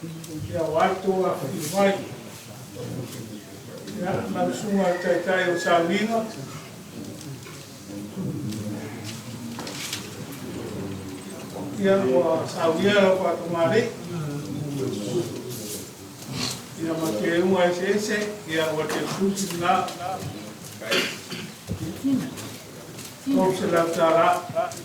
Ia ua atu afifio mai. Ia, lau susuga i le Taitai o Sauniga, ia ua saunia lau faatamalii. Ia ma teuga eseese, ia ua te tusi lena. $300.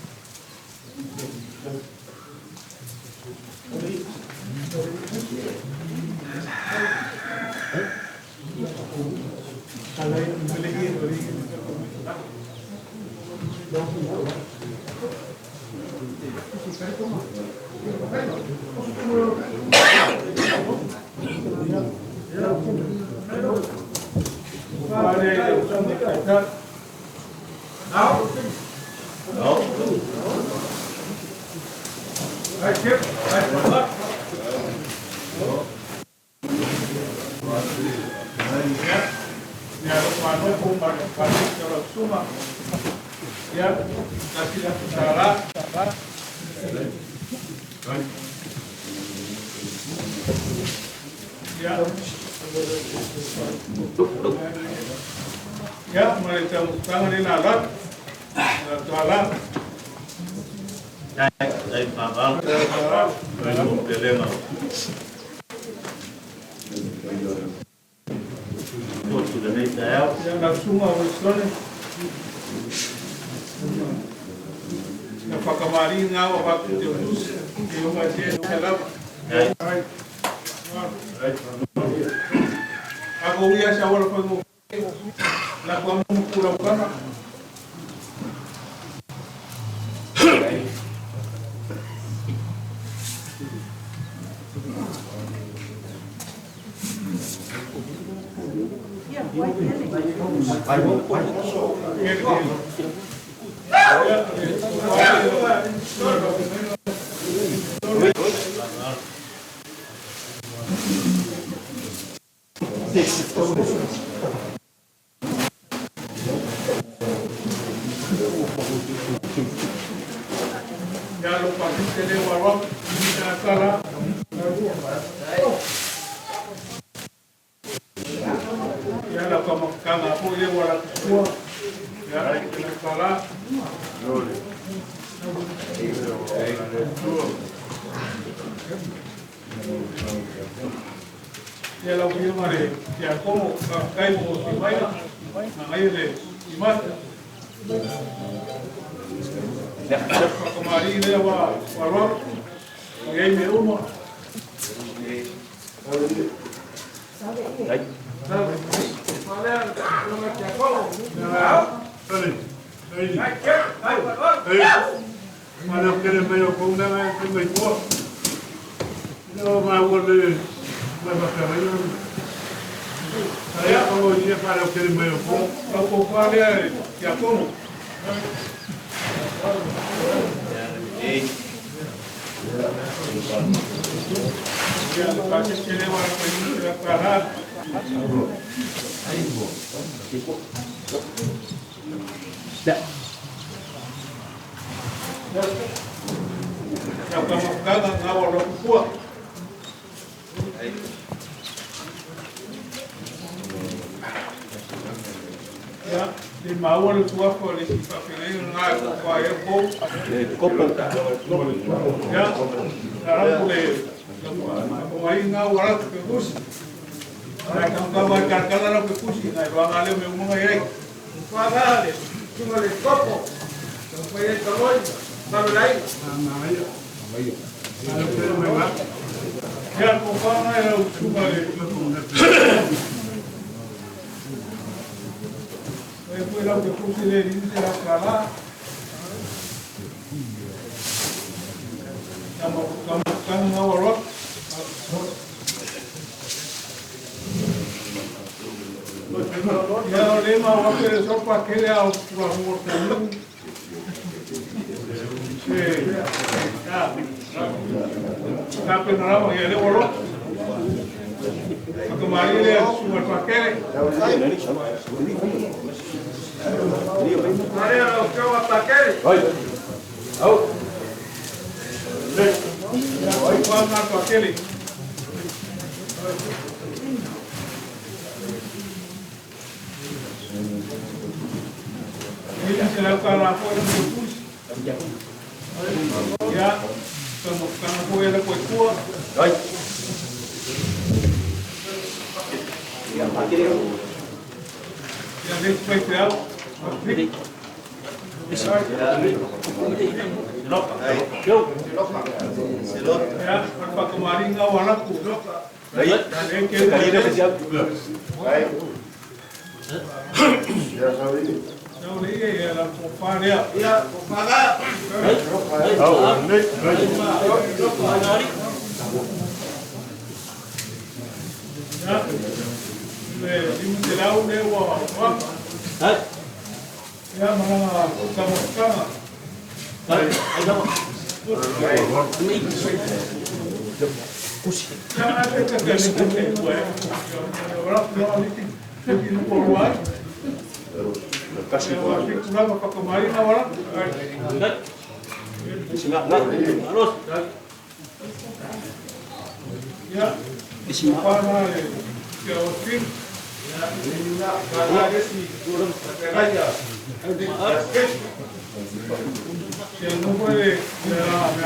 Ia, ma le taumafataga lea na alu atu. Lau Susuga Winston, na whakamarī ngā wa watu te utusi, te unga te te lava. Ako uia sa wala whai mo, la kua mumu kura ukana. Ia lo pakete le wa wa, Ia la kamakanga po le wa la kusua. Ia la kala. Ia la uia mare ia komo ka kai mo te maina. Na ngai le imata. Whakamari le wa wa ro. Ngai me uma. Ia, le maua le tuafa o le si whawhenei ngā ko e ko. Ia, nā rapu le ko mai ngā wara te kusi. Nā kanga mai karkala rau ke kusi, nā roanga leo me umunga iai. Whanga le, tunga le kopo, ka whai ai ka loi, maru lai. Ia, ko whanga e rau tunga le. E pui lau te kusi le rinse rau ka la. Ka kanga ngā wara. Ia o le ma wapere sopa kele au kura huo tanu. Se, ka pena rawa ia le waro. Whakamari le sunga pakele. Marea rau kau a pakele. Ia, whanga pakele. $500 foi le tusi. Ia, taumafataga foi le koikua. Ia, le isi faifeau. Ia, o le faakamaliga o alaku. Le ke Sau le ia ia la tofa lea. Ia, tofaga. Ia, le 500 lea ua atoa. Ia, ma lana taumafataga. Ia, ae pe te te te ua e. O la tua liti, liti no polu ai. Ia, ua fitu lava whakamārina wala. Ia, whana le kia o tin. Ia, kala esi, Peraia. Ia nofo le me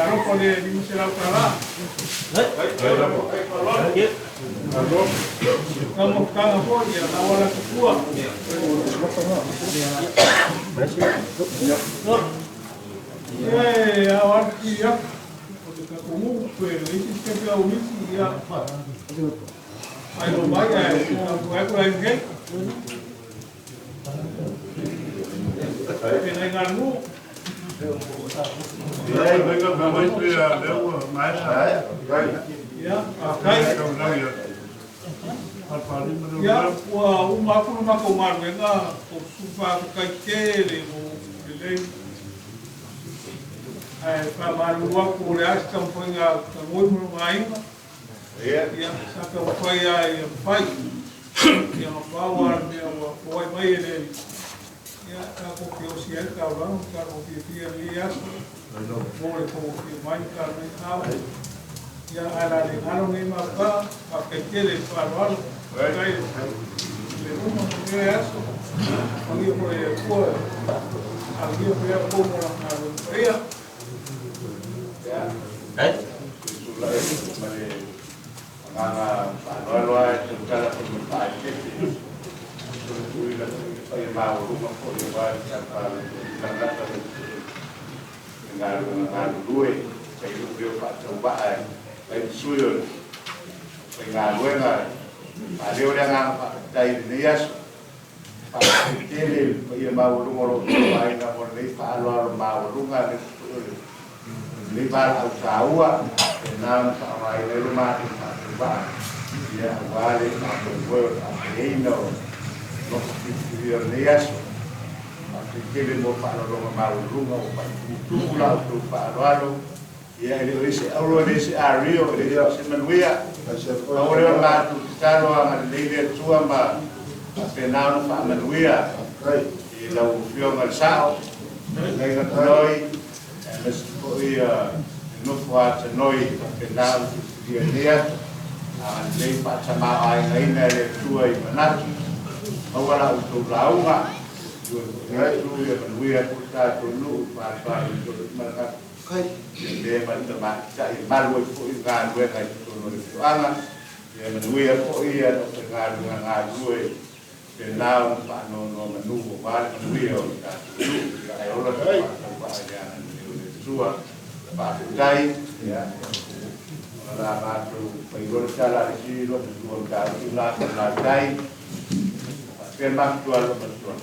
alofa le 500 tala. Taumafataga foi ia na wala kukua. Ia e ao atu ia. O te tatou pe le isi te pea o nisi ia. Ai lo mai e tu ai ko ai nge. Pe nai ngā nu. Ia, a kai. Ia, ua uma aku le matou galuega o sufa kai tele mo lelei. Ae faamalulu atu o le a se taumafaiga tagoi mo lona aiga. Ia, sa taumafai a ia mafai. Ia mafau a le mea ua foai mai e le ia tatou feosi ai le taulaga ma tatou fiafia i lenei aso. Mo le togofia mai ma tatou ao. Ia, ae la le galo nei mapaa, faafetai tele i le faaaloalo. Faafetai le uma o lenei aso. Manuia foi le Atua, aluia pea outou mo lana galuega paia. Tulai ma le agaga faaaloalo lava e tautala foi ma le faaeteete tuli le paia maualuga foi aua le tapalalata le galuega galulue tai lou leo faatauvaa e fai ma sui o le faigaluega faaleo le agaga faafetai i lenei aso. Faafetai tele i le paia maualuga o lo outou aiga mo lenei faaaloalo maualuga aemaise foi o lenei valaau taua e na ona faaaogaina ai lo matou faatauvaa ia aua le faamoemoe o le faafeaina o nofo filifilia o lenei aso. Faafetai tele mo faaaloaloga maualuga ua faatumutumu la outou faaaloalo. Ia e le o ese auro e le ese ario e le o se manuia. Pau lea o le matou tatalo agalelei le Atua ma faapena ona faamanuia i lau afioga i le Sao, fetalaiga Tanoi, aemaise foi le nofo a Tanoi faapena ona filifilia i lenei aso. Agalelei faatamaoaigaina e le Atua i manatu, maua la outou lauga, tu ia manuia foi tatou nuu falefalu i tolu malagatu. Ia le ma le tamaitai e malu ai foi galuega i totonu o le afioaga. Ia manuia foi ia le aufaigaluega galulue pena ona faanonomanu aua le manuia o le tatou nuu. Ia ae ola le faatauvaa i le agalelei o le Atua. Faafetai. Ia ona la matou failoa le tala a le sili lo matua o mataupu la tai. Faapea le mafutua lo matua.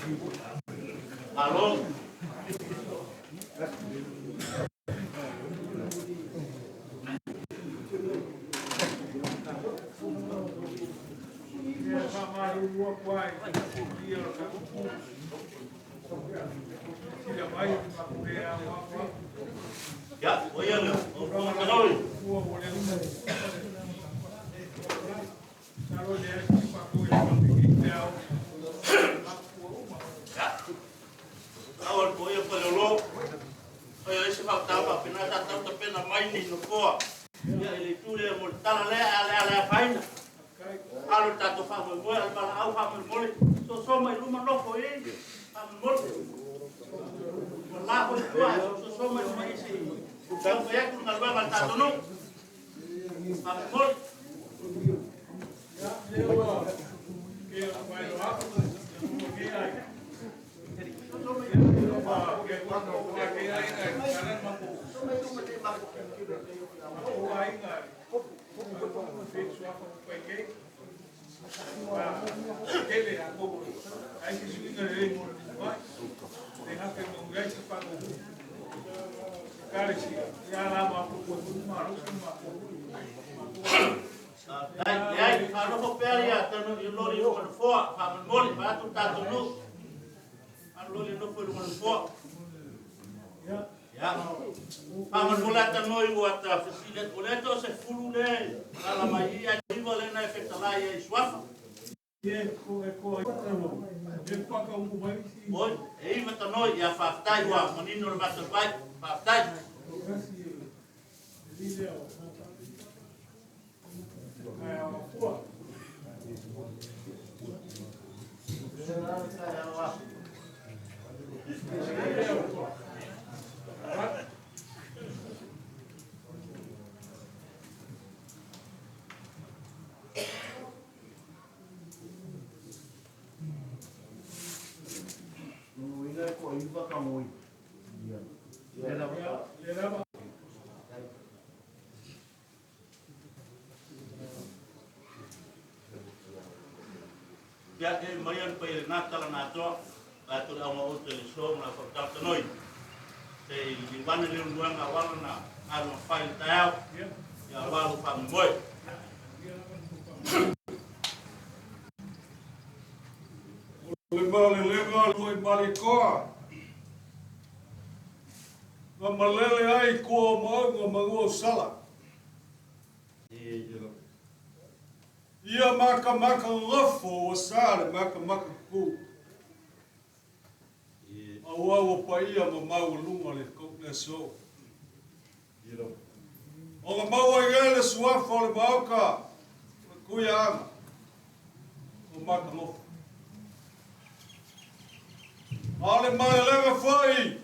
Malo. Ia, o ia le, o Tanoi. Ia, au o ia pale o o ia ese whautau pa pena ta tau ta pena mai ni no koa. Ia ele tu le mo tala le ale ale faina. Alo tato fa mo mo al bala au fa mo mo so so mai luma no ko e. Fa mo mo la ko tua so so mai luma isi. Tau ko ya ku na ba tato no. Fa mo. Ya, leo ke mai lo aku ke ai. Ai ai fa no ko pea ia tanu i lori o no foa fa mo mo fa tu tato no. Anu lori no fo no foa. Ya. Fa mo la tanu i o ta fasile o le to se fulu le ala mai ia i le na efecta la ia i suafa. Oi, e iwa tanoi ia whaftai ua manino le matou vai, whaftai. Ia e mai an pai na tala na toa, la tu au o te le so na fa ta tanoi. Te i wana le nuanga wala na alu fai taau. Ia walu fa moi. Le male lega loi male koa. Nga malele ai kua maunga mangua sala. Ia maka maka ngafo o sa le maka maka ku. Aua ua paia ma mau lunga le le so. O nga mau ai le suafa o le maoka. Le kuia anga. O maka ngofo. A le malelega foi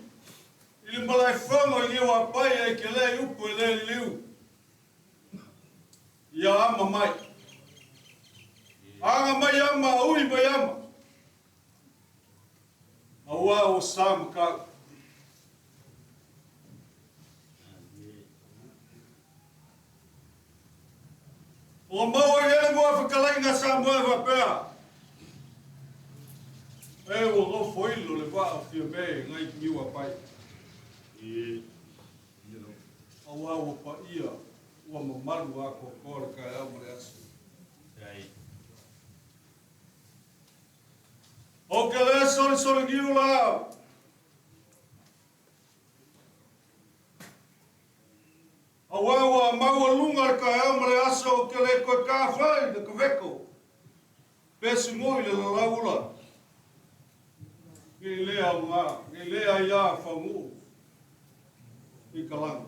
i le malaefaga i liu apai ai ke lē upu e lē liliu. Ia ama mai. Aga mai ama, ui mai ama. Auā o sa makau. O mau ai ele mua whakalai sa mua whapea. E ua gofo ilo le vaa o fia me ngai niu a pai. Auā ua paia ua mamalu a kokoa le kai au ma le aso. O ke le soli soli niu la. Auā ua maua lunga le kai au ma le aso o ke le koe ka whai le kaveko. Pesi ngoi le lalaula. Ngi lea ngā, ngi lea ia whangu i kalanga.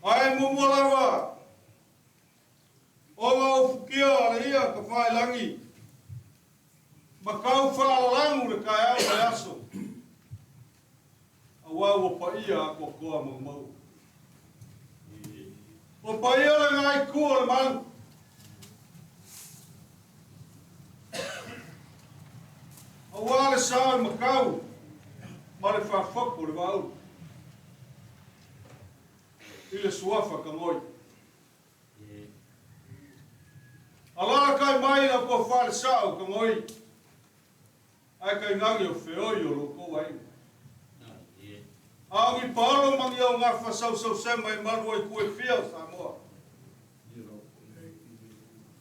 Ai mumua lawa, o ngā ufukia le ia ka whai langi. Makau whaalalangu le kai au le aso. Aua ua paia a kokoa maumau. O paia le ngai kua le malu. Aua le sao i makau, ma le whawhaku le vaulu. I le suafa ka ngoi. Alala kai mai la kua whale sao ka ngoi. Ae tainane o feoi o lo outou aiga. A o ni paolo ma ni augafa sausausema e malu ai itu e fia o Samoa.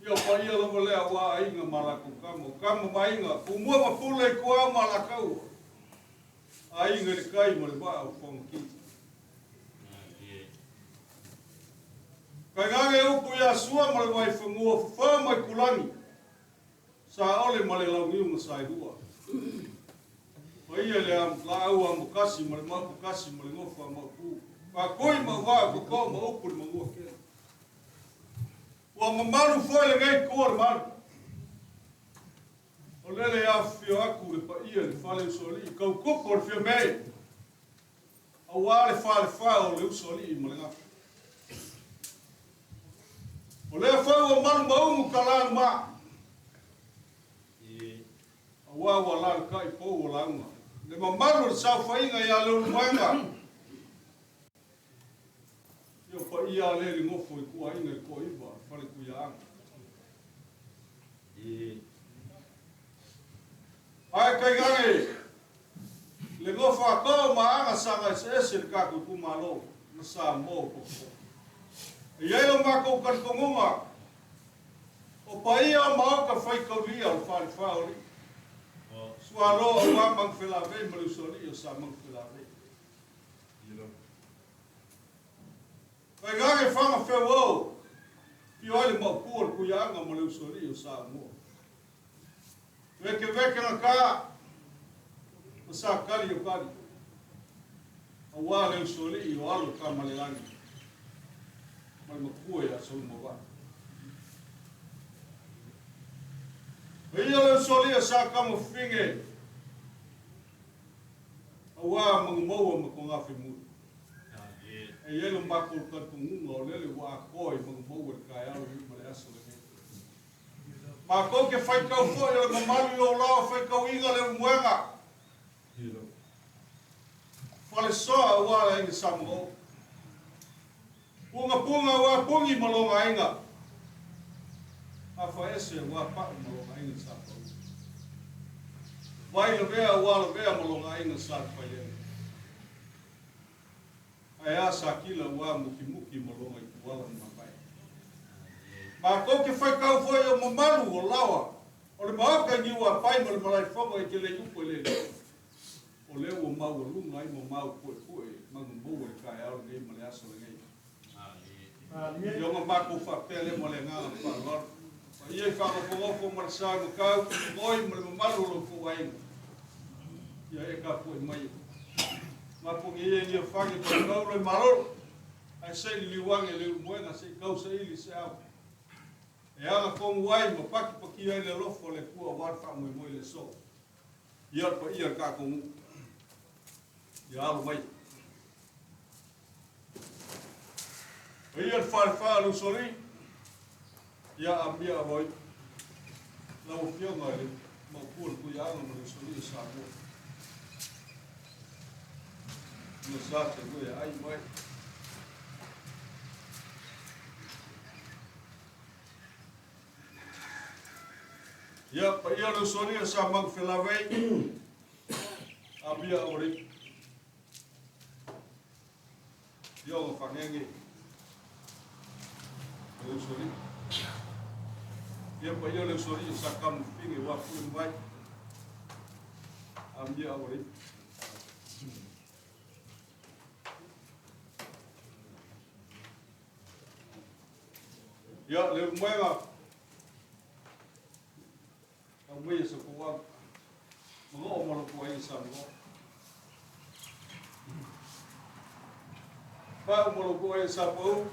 Ia o paia lava lea aua Aiga ma latou Tama, o Tama ma Aiga, Tumua ma Pule, Ituau ma Alataua, Aiga i le Tai ma le Vaa o Fonoti. Tainane upu ia Sua ma le Vaifanua, Fofu ma Aitulagi, Saole ma le Launiu na Saelua. Paia i le laau amokasi ma le maupukasi ma le nofo a Maopu, Faatui ma Uvaa, Totoo ma upu i le Manuatele. Ua mamalu foi lenei itu o le malu. O lele e afifio atu le paia i le fale usoalii, tautupu o le Fiame, aua le falefa o le usoalii ma le gafa. O lea foi ua malu maunu talanuma, aua ua alalatai pou o lauga. Le mamalu o le saofaiga ia Leulumoega, ia o paia a le nofo i tuaiga i le toaiva, le fale Tuiaaga. Ae tainane le nofo a too ma aga saga eseese le tatou itumalo ma Samoa o potopoto. E i ai lo matou talitonuga, o paia o maota faitaulia o le falefa o alii, sualo aua Manufelavei ma le usoalii o Sa Manufelavei. Tainane faga feuo, fio ai le maopu o le Tuiaaga ma le usoalii o Samoa. Veke veke na ka, ma sa kali o kali, aua le usoalii o alo Tamalelagi, ma le matua ia Solomova. E ia le usoalii o sa kamafine, aua mangumaua ma togafimuli. E i ai lo matou talitonuga o lele ua atoa i magumaua le taeao lenei ma le aso lenei. Matou te faitau foi o le mamalu i ou laoa faitauina Leulumoega, Falesoa aua le aiga Samoa. Pungapunga aua Pungi ma lona aiga. Afaese aua Pau ma lona aiga Sa Pau. Vai Lavea aua Lavea ma lona aiga Sa Faiele. Ae a Sakila aua Mukimuki ma lona ituala ma mavae. Matou te faitau foi o mamalu o laoa o le maota i Niuapai ma le Malaefono e te le upu e le leo. O lea ua maualuga ai ma mau puepue magumaua le taeao lenei ma le aso lenei. Ia ona matou faapea lea ma le agaga faaaloalo. Paia i faagofogofogo ma le sa i matau, ngoi ma le mamalu o lo outou aiga. Ia e tapuai mai. Mapugi ia ia fage pa tau le malolo. Ae se i liliu ane le ulumoega se i tau saili se ao. E aga tonu ai ma pakipakia ai le alofa o le Atua aua le faamoemoe i le aso. Ia le paia o le tatou nuu. Ia alo mai. Paia le falefa o le usoalii. Ia amia avoi. Lau Afioga i le Maopu o le Tuiaga ma le usoalii o Samoa. Ia sa te lui ai mai. Ia, paia o le usoalii o Sa Manufelavei. Amia avoi. Ia o fagege. Le usoalii. Ia paia o le usoalii o Sa Kamufine wa pule mai. Amia avoi. Ia, Leulumoega, aumaia sa kou magoo ma lou aiga Samoa. Pau ma lou aiga Sapau,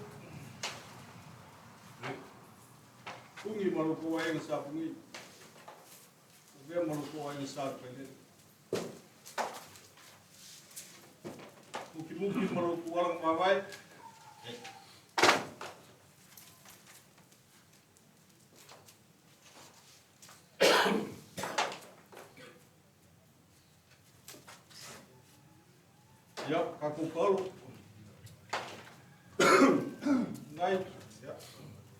Pungi ma lou aiga Sapungi, Uvea ma lou aiga Sapailele. Mukimuki ma lou ala mavae. Ia, tatou paolo. Ngai. Ia,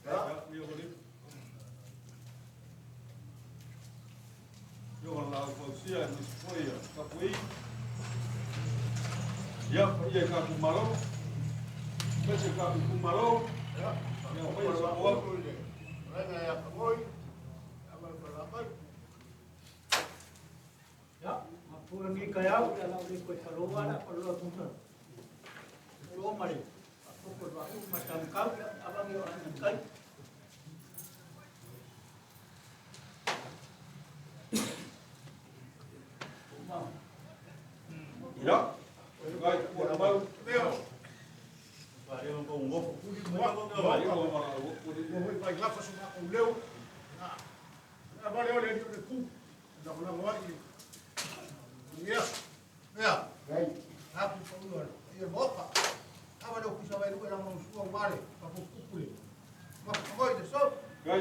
ia, ia, ia, faufausia aemaise foi ia tapuaiga. Ia, paia i tatou Malo, aemaise tatou itumalo, ia paia Samoa. Ia, mafua lenei taeao, ia lau le toe faloa la faloa tusa. Lo ma le faafofoga o le vaauu ma le taumatau, ia avane o aiga i tai. Ia, ngai ua mau. Gai.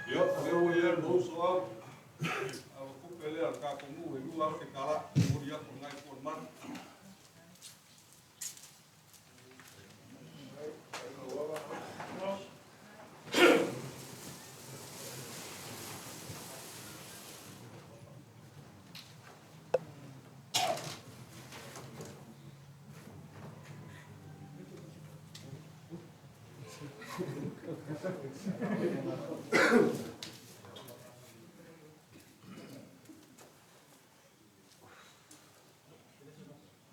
Ia, o lea ua i ai le mauso au, a ua tupe lea a le tatou nuu e $2,000 e momoli atu i lena itu o le malu.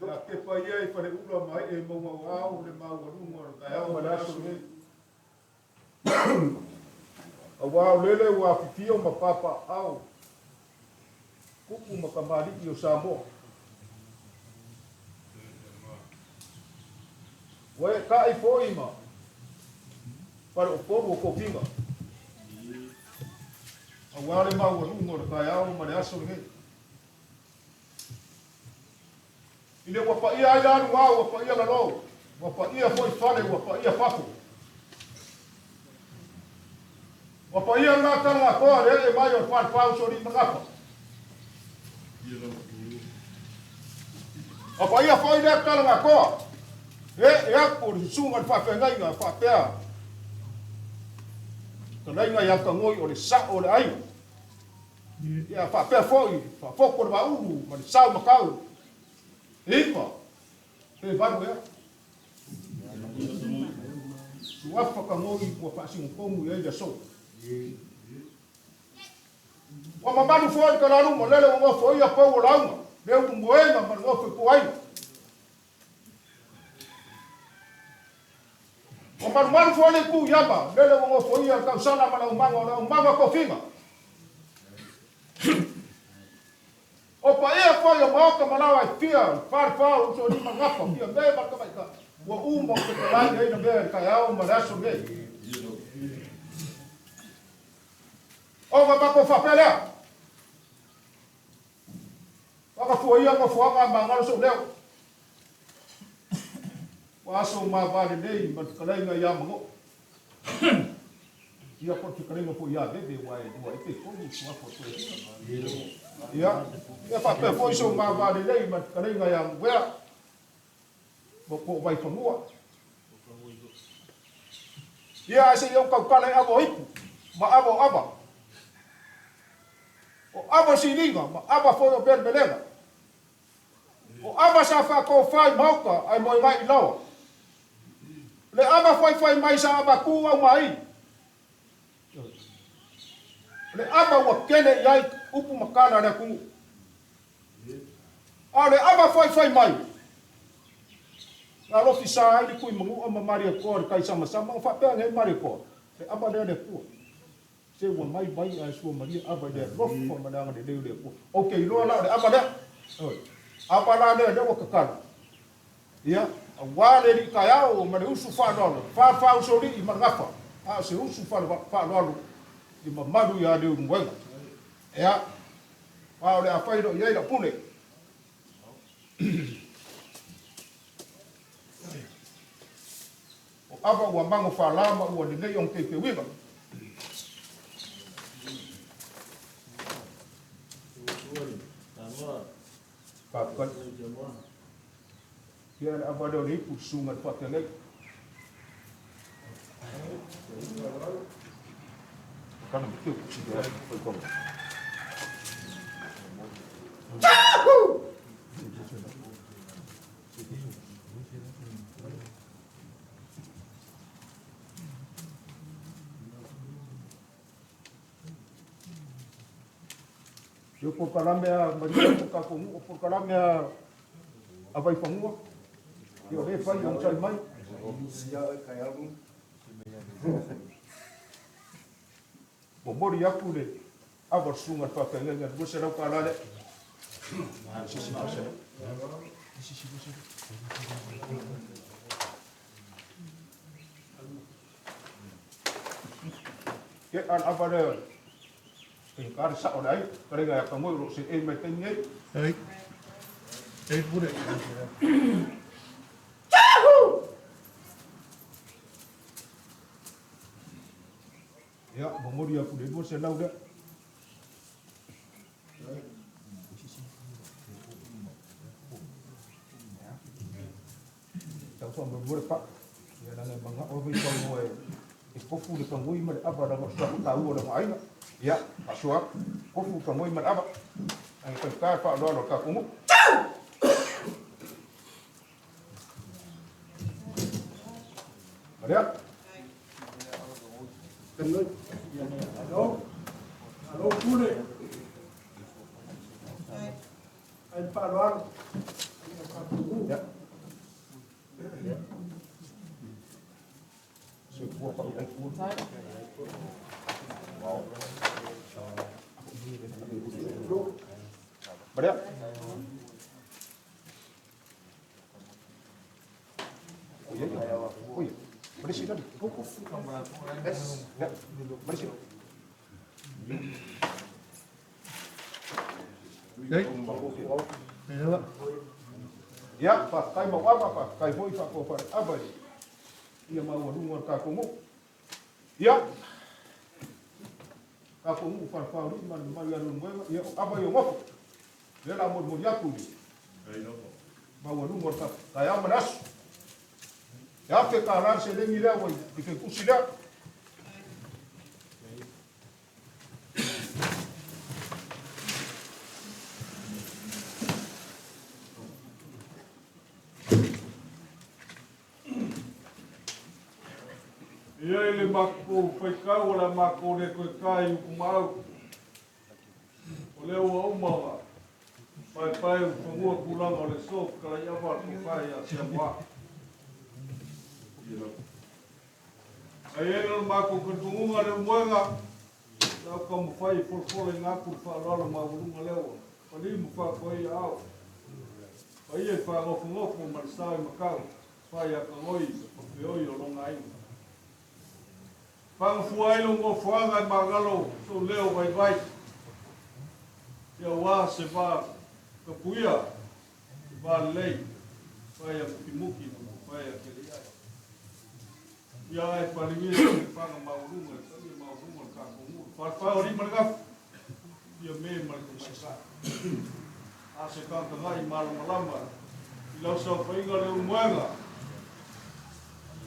Ia kepa ia i faleula ma ee mauga o ao le maualuga o le taeao ma le aso lenei. Aua o lele ua afifio ma papaaao tupu ma tamalii o Samoa. Ua eetai foi ma faleupolu o tofiga, aua le maualuga o le taeao ma le aso lenei. I le ua paia ai la luga, ua paia lalo, ua paia foi fale, ua paia fafo. Ua paia lena tala atoa le ee mai o le falefa usoalii ma Gafa. Ua paia foi lea tala atoa le ee atu o le susuga i le faafeagaiga faapea talaiga ia Tagoi o le sao o le aiga. Ia faapea foi faafoto o le Vaaulu ma le Sao Matau e 9 pe 8 ea. Suafa Tagoi ua faasinotonu i ai le aso. Ua mamalu foi le talaluma lele ua nofoia pou o lauga, le ulumoega ma le nofo i puaiga. Ua malumalu foi le itu i ama, lele ua nofoia le tausala ma le aumaga o le aumaga tofiga. O paia foi o maota ma laoa e fia, le falefa o Usoalii ma Gafa, Fiame ma le Tamaitai, ua uma o fetalai ai na mea i le taeao ma le aso lenei. Ona matou faapea lea, Faagafua ia nofoaga a magalo sou leo. Ua aso mava lelei ma le fetalaiga ia Manoo. Ia po o le fetalaiga foi ia Veve aua e lua ai pe tolu suafa o Toeaina. Ia, ia faapea foi sou mava lelei ma le fetalaiga ia Uea po o Vaifanua. Ia ae se i ou tautala i ava o ipu ma ava o ava. O ava o siliga ma ava foi o melemelega. O ava sa faatofa i maota ae moe mai i laoa. Le ava faifai mai sa avatu au mai. Le ava ua tele i ai upu ma tala a le atunuu. A o le ava faifai mai, na alofi sa ai le Tuimanua ma Malietoa i le tai samasama, ona faapea nei Malietoa, le ava lea a le Atua. Se ua mai vai ae sua malie ava i le alofa ma le agalelei o le Atua. Ou te iloa la o le ava lea. Oi. Ava la lea lea ua tatalo. Ia, aua le alii taeao ma le usu faaaloalo, fa usoalii ma le gafa, a o se usu faaaloalo i mamalu ia Leulumoega. Ia, a o le a fai loa i ai lau pule. ava ua mago faalā ma ua lelei ona teuteuina. Faafetai. Ia le ava lea o le ipu i le susuga i le faafeagai. Kana me teu kusi le ai konga. Ia polokalame a Maria mo tatou nuu, o polokalame a Vaifanua, ia o lea e fai e onosai mai. Momoli atu le ava o le susuga i le faafeagaiga i le $200 lea. Ia, a o le ava lea Faigata le sao o le aiga, fetalaiga ia Tamoe o lo o seei mai i le taimi nei. Ei. Ei pule. Ia, momoli atu le 200 lea. Tau faamoemoe le paa. Ia leaga e manao lava i fanua e kofu le fagoi ma le ava leaga o le suafa taua o lana aiga. Ia, faasoa atu, kofu le fagoi ma le ava. Ae faigata le faaaloalo a le tatou nuu. Maria. Alo, alo pule. Ai le faaaloalo. Ia. Soifua pau ai tua. Maria. Oi, oi. Maria sila. Ya. Maria sila. Ia, faafetai Mauava, faafetai foi Faatoafaleava i ia maualuga o le tatou nuu. Ia, tatou nuu Falefaolii ma le mamalu ia Leulumoega, ia o ava ia o nofo. Lea o le a molimoli atu i le maualuga o le tatou taeao ma le aso. E $1,000 le seleni lea ua i le tusi lea. E i ai le matou faitau o le a matou le toe ta i Utumaau. O lea ua uma ona paepae umufanua tulaga o le aso fetalai ava le tofa ia Siamoa. Ae i ai le matou talitonuga Leulumoega, sa ou taumafai e folafolaina atu le faaaloalo maualuga lea ua paliu ma faatoai aao. Paia i faanofonofo ma le sao i matau, fa ia Tagoi ma feoi o lona aiga. Fagafua ai lou nofoaga e magalo sou leo vaivai, ia aua se va tapuia, se va lelei, fai a mutimuti ma fai a keliai. Ia ae paligia le faga maualuga, le paia maualuga o le tatou nuu, le falefā o alii ma le gafa, ia me ma le tamaitai. A se tagatagai malamalama i lau saofaiga Leulumoega,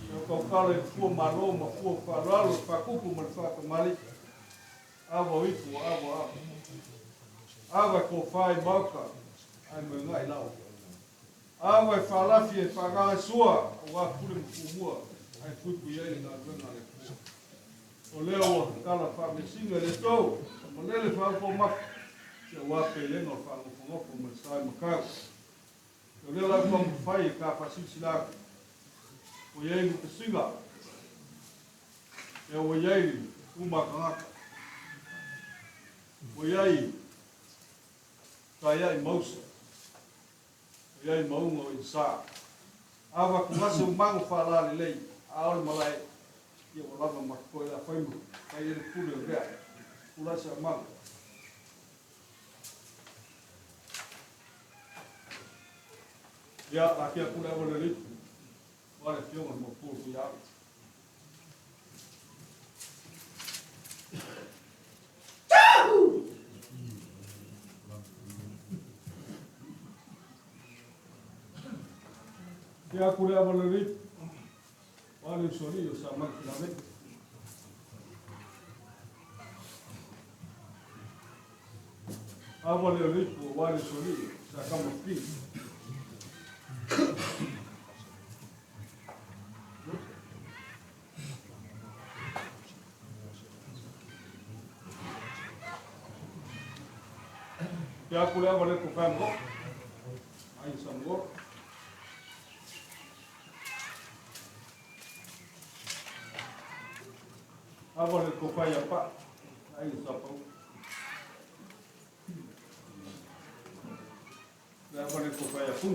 Ua tautala i le fua malo ma fua faaaloalo, le faatupu ma le faatamalii. Ava o ipu ua ava ava. Ava e tofa i maota ae moega'i laoa. Ava e faalafi e faagaga sua aua pule ma pumua ae puipui ai le galuega a le Atua. O lea ua tatala faameasina i le aso, malele faaupaumafa, se aua pelega o le faanofonofo ma le sa i matau. O lea la ua taumafai e ta faasilasila atu, ua i ai lupesiga, ia ua i ai uma tagata, ua i ai taiai mausa, ua i ai mauga o insa. Ava tugase umago faalalelei, a o le malae, ia ua lava ma totoe la fai ma fai ai le pule o lea, pulai se aumaga. Ia, laki atu le ava le lipu, o le afioga i le Maopu o Tuiaana. Ia ku le ava le ri. Wa le soli o sa mai la me. Ava le ri ku wa le soli sa kama pi. Ia ku le ava le ku fa mo. Ai sa mo. Ava le ku fa ya pa. Ai sa pa. Le ava le ku fa ya pu.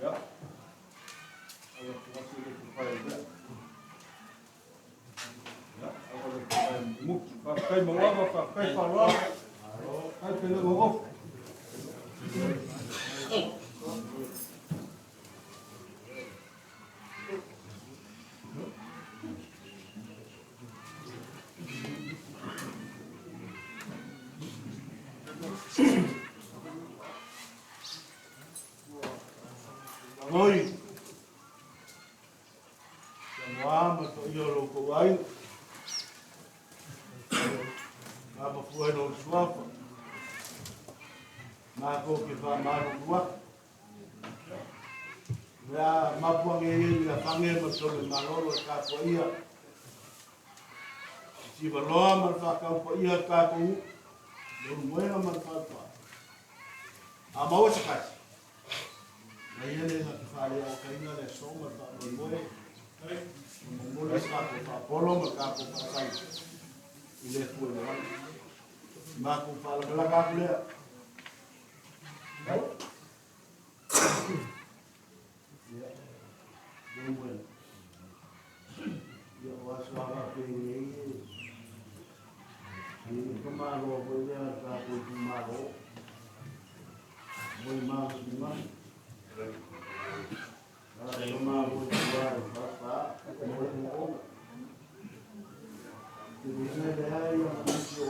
Ya. Ava ku fa le ku fa ya. Ya, ava le ku fa mu. Fa kai mo ava fa kai fa lo. Kai pe le mo. Ngoi. Ia moa ma to ia lo ko ai. Ka ma fua no suafa. Ma ko ke fa ma no lua. Mea mapuange ia i la fange ma to le malolo e ka po ia. Si valoa ma le whakau po ia ka ko u. Le muena ma le whakau. A maua se kasi. Na ia le na te whare o kainga le so ma le whakau moe. Mo le ka ko whapolo ma ka ko whasai. I le fue le wale. Ma ko whalakala ka kulea. Ia. Le muena. Ia o aso ava pe i e. I ka malo ko ia ka ko tu malo. Mo ma ni ma. Ka malo tu wa fa fa mo mo. Te ni le ai o ni o o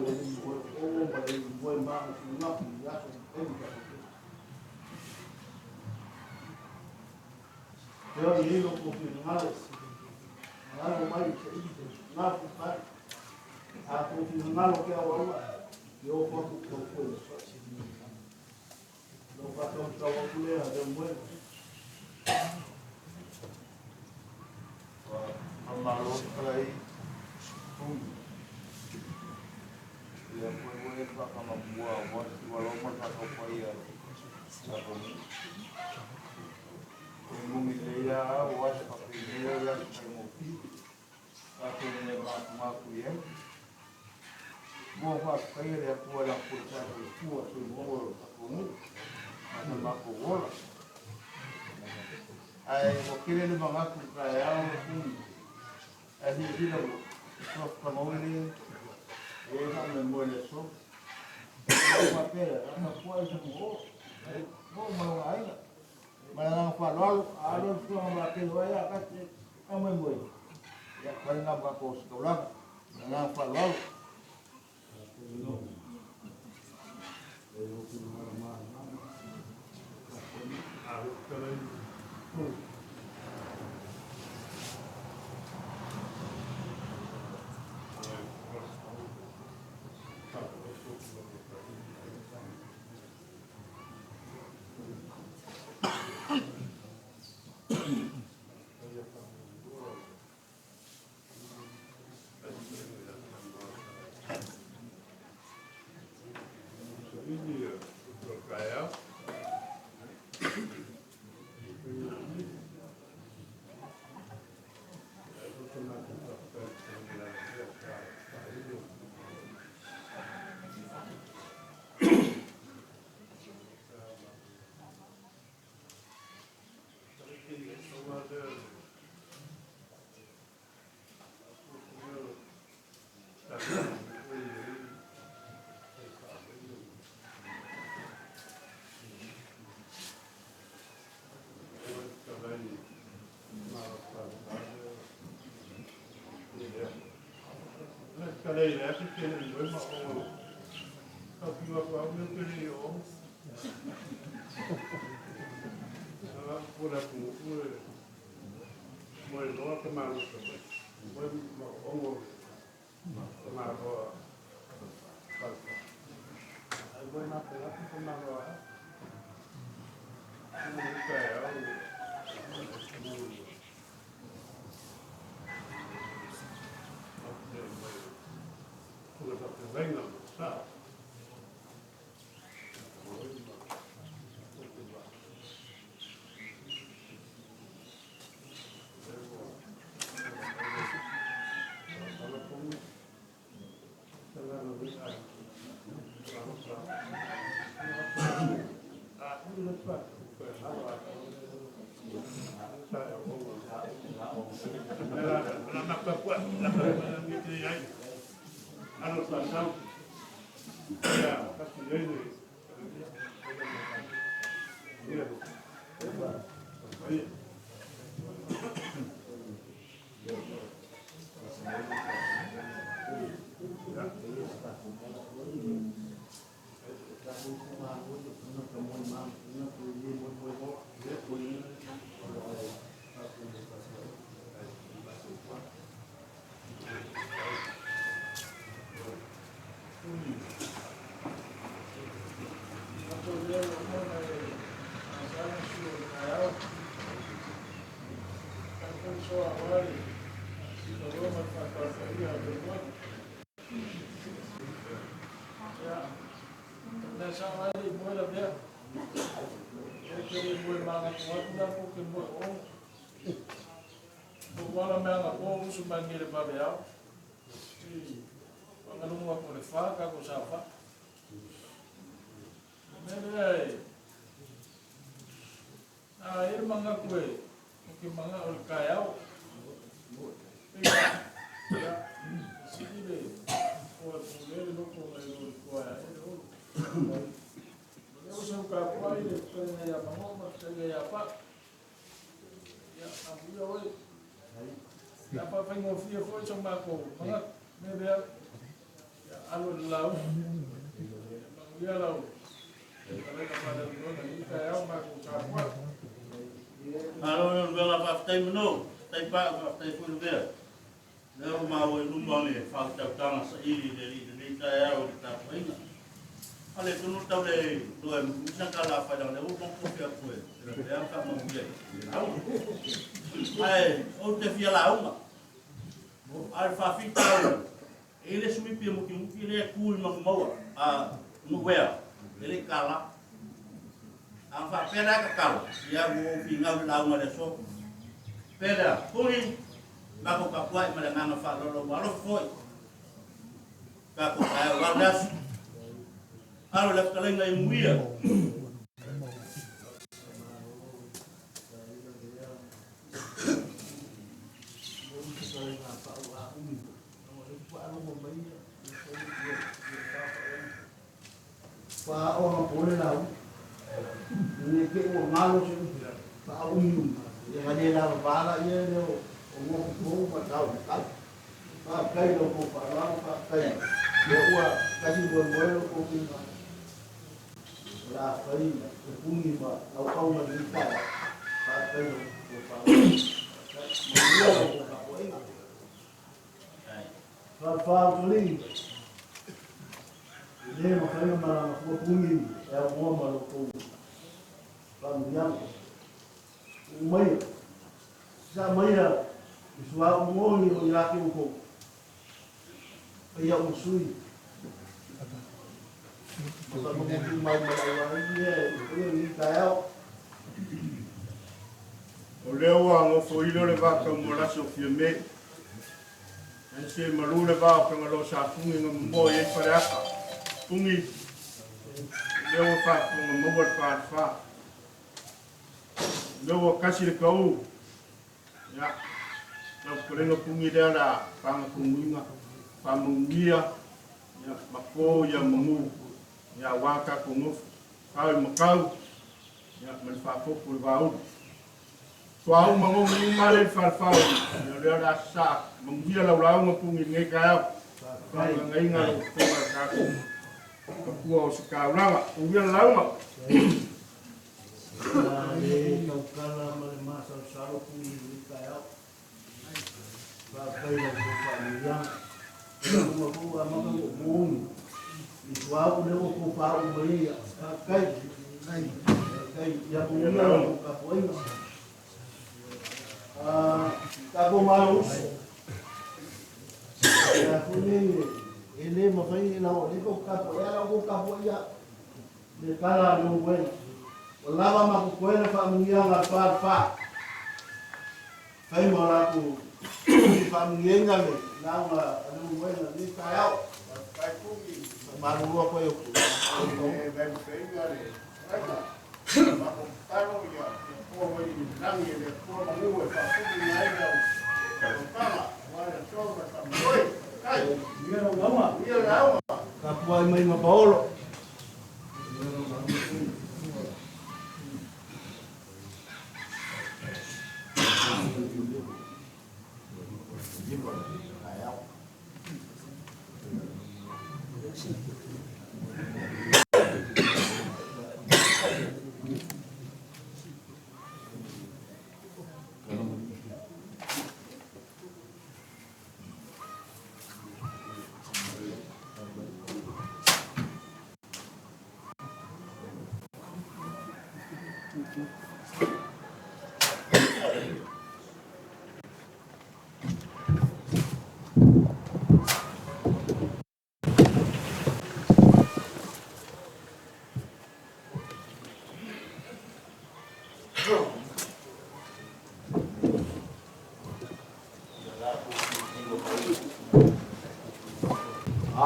le ni o o ma le mo ma ni ma ya so e ni ka. Te o ni lo ko fi ngalo. Ngalo mai se i ngā ku pa. A ko fi ngalo ke awa ua. Yo ko ku ko ko. Lo pa to to ko le a de mo. Malo kalai pung. Ia koe moe whakama mua wa si wa loma whakapa ia sa kongi. Koe mungi le ia wa se whakainea ia se kai mopi. A koe ne maku maku ia. Mua whakaia le apua la pura sa koe pua tui mongo whakongu. Mata mako wola. Ai mo kere le mangaku ka e ao pung. Ai hi hila mo. Sof ka mauli. E ha me mo le so. Ko pera, ka pua i mo. Mo ma nga ai. Ma nga fa lo a lo so ma ke wa ya ka te ka mo mo. Ya ka nga ba ko so la. Nga fa lo. Kalei le ake ke le mo ma o. Ka piwa ko au le pere o. Malo le vela faafetai mano, faafetai paa, faafetai foi le vea. Lea ua maua i luma le faautautaga saili i le Alii i lenei taeao i le tapuaiga. A le tonu tau le iloa e mulimuli sa tala afai leaga o lea ua maopopo atu e Lavea ma faamanuia i lauga. Ae ou te fia lauga. A o le faafitauli, e i ai le sui pia mutimuti lea e tu i Manumaua, a Nuuea, e le i tala. A na faapea la e tatalo, ia ua ou finau i le lauga i le aso. Pea lea, puni, matou tapuai ma le agaga faaaloalo ua alofa foi tatou taeao ua alu le aso. Alo i le fetalaiga i Muia. Faaoga po le lau. Ne ke ua malo se faaumi ia ga le lava vala ia le o mo ko ma tau tau. Faafetai lo ko faaaloalo, faafetai. Ia ua kasi moemoe lo ko kinga. O la fai le puni ma au au ma ni pa. Faafetai lo ko faaaloalo. Manuia lo ko faapoaiga. Faafautuli, e le mafai ona malaga fua puni e aunoa ma lo outou faamanuiaga. Uu maia, sasaa maia i suauu moni o ia te outou, paia o sui, ma faamamotu mai ma lau aiga e paia i lenei taeao. O lea ua gofoilo le va taumoalasi o Fiame. Ae se malu le va o Fagaloa sa Fugi na momoe i ai Faleata. Fugi, o lea ua faafofoga maua le falefa. O lea ua kasi le kaū. Ia, lau fetalaiga Fugi lea la fagatonuiga, faamanuia, ia, ma po ia manu, ia aua tatou nofo, tau i matau, ia, ma le faafofu o le vaulu. Suauu ma gogi uma lea i le falefao ia lea o le a sasaa manuia lau lauga Puni i lenei taeao. Faagaogoina lou fofoga e tatou. Ua o se taulaga, uia le lauga. Sa le tautala ma le masalosalo pui i lenei taeao. Faafetai i la outou faamanuiaga. O le lauga foi ua amata ona ou mouni i suauu lea ua outou faauu mai ai. Faafetai. Faafetai. Ia manuia la outou tapuaiga. Tatou malousi. Ia foi nei e le mafai e lau le tou tapuai a lau tou tapuai ia le tala a le Leulumoega. Ua lava ma totoe le faamanuiaga a le Falefa. Fai ma latou faamuniaina le lauga a Leulumoega i lenei taeao. Faamalulu atu ai outou. Tapuai mai ma Paolo.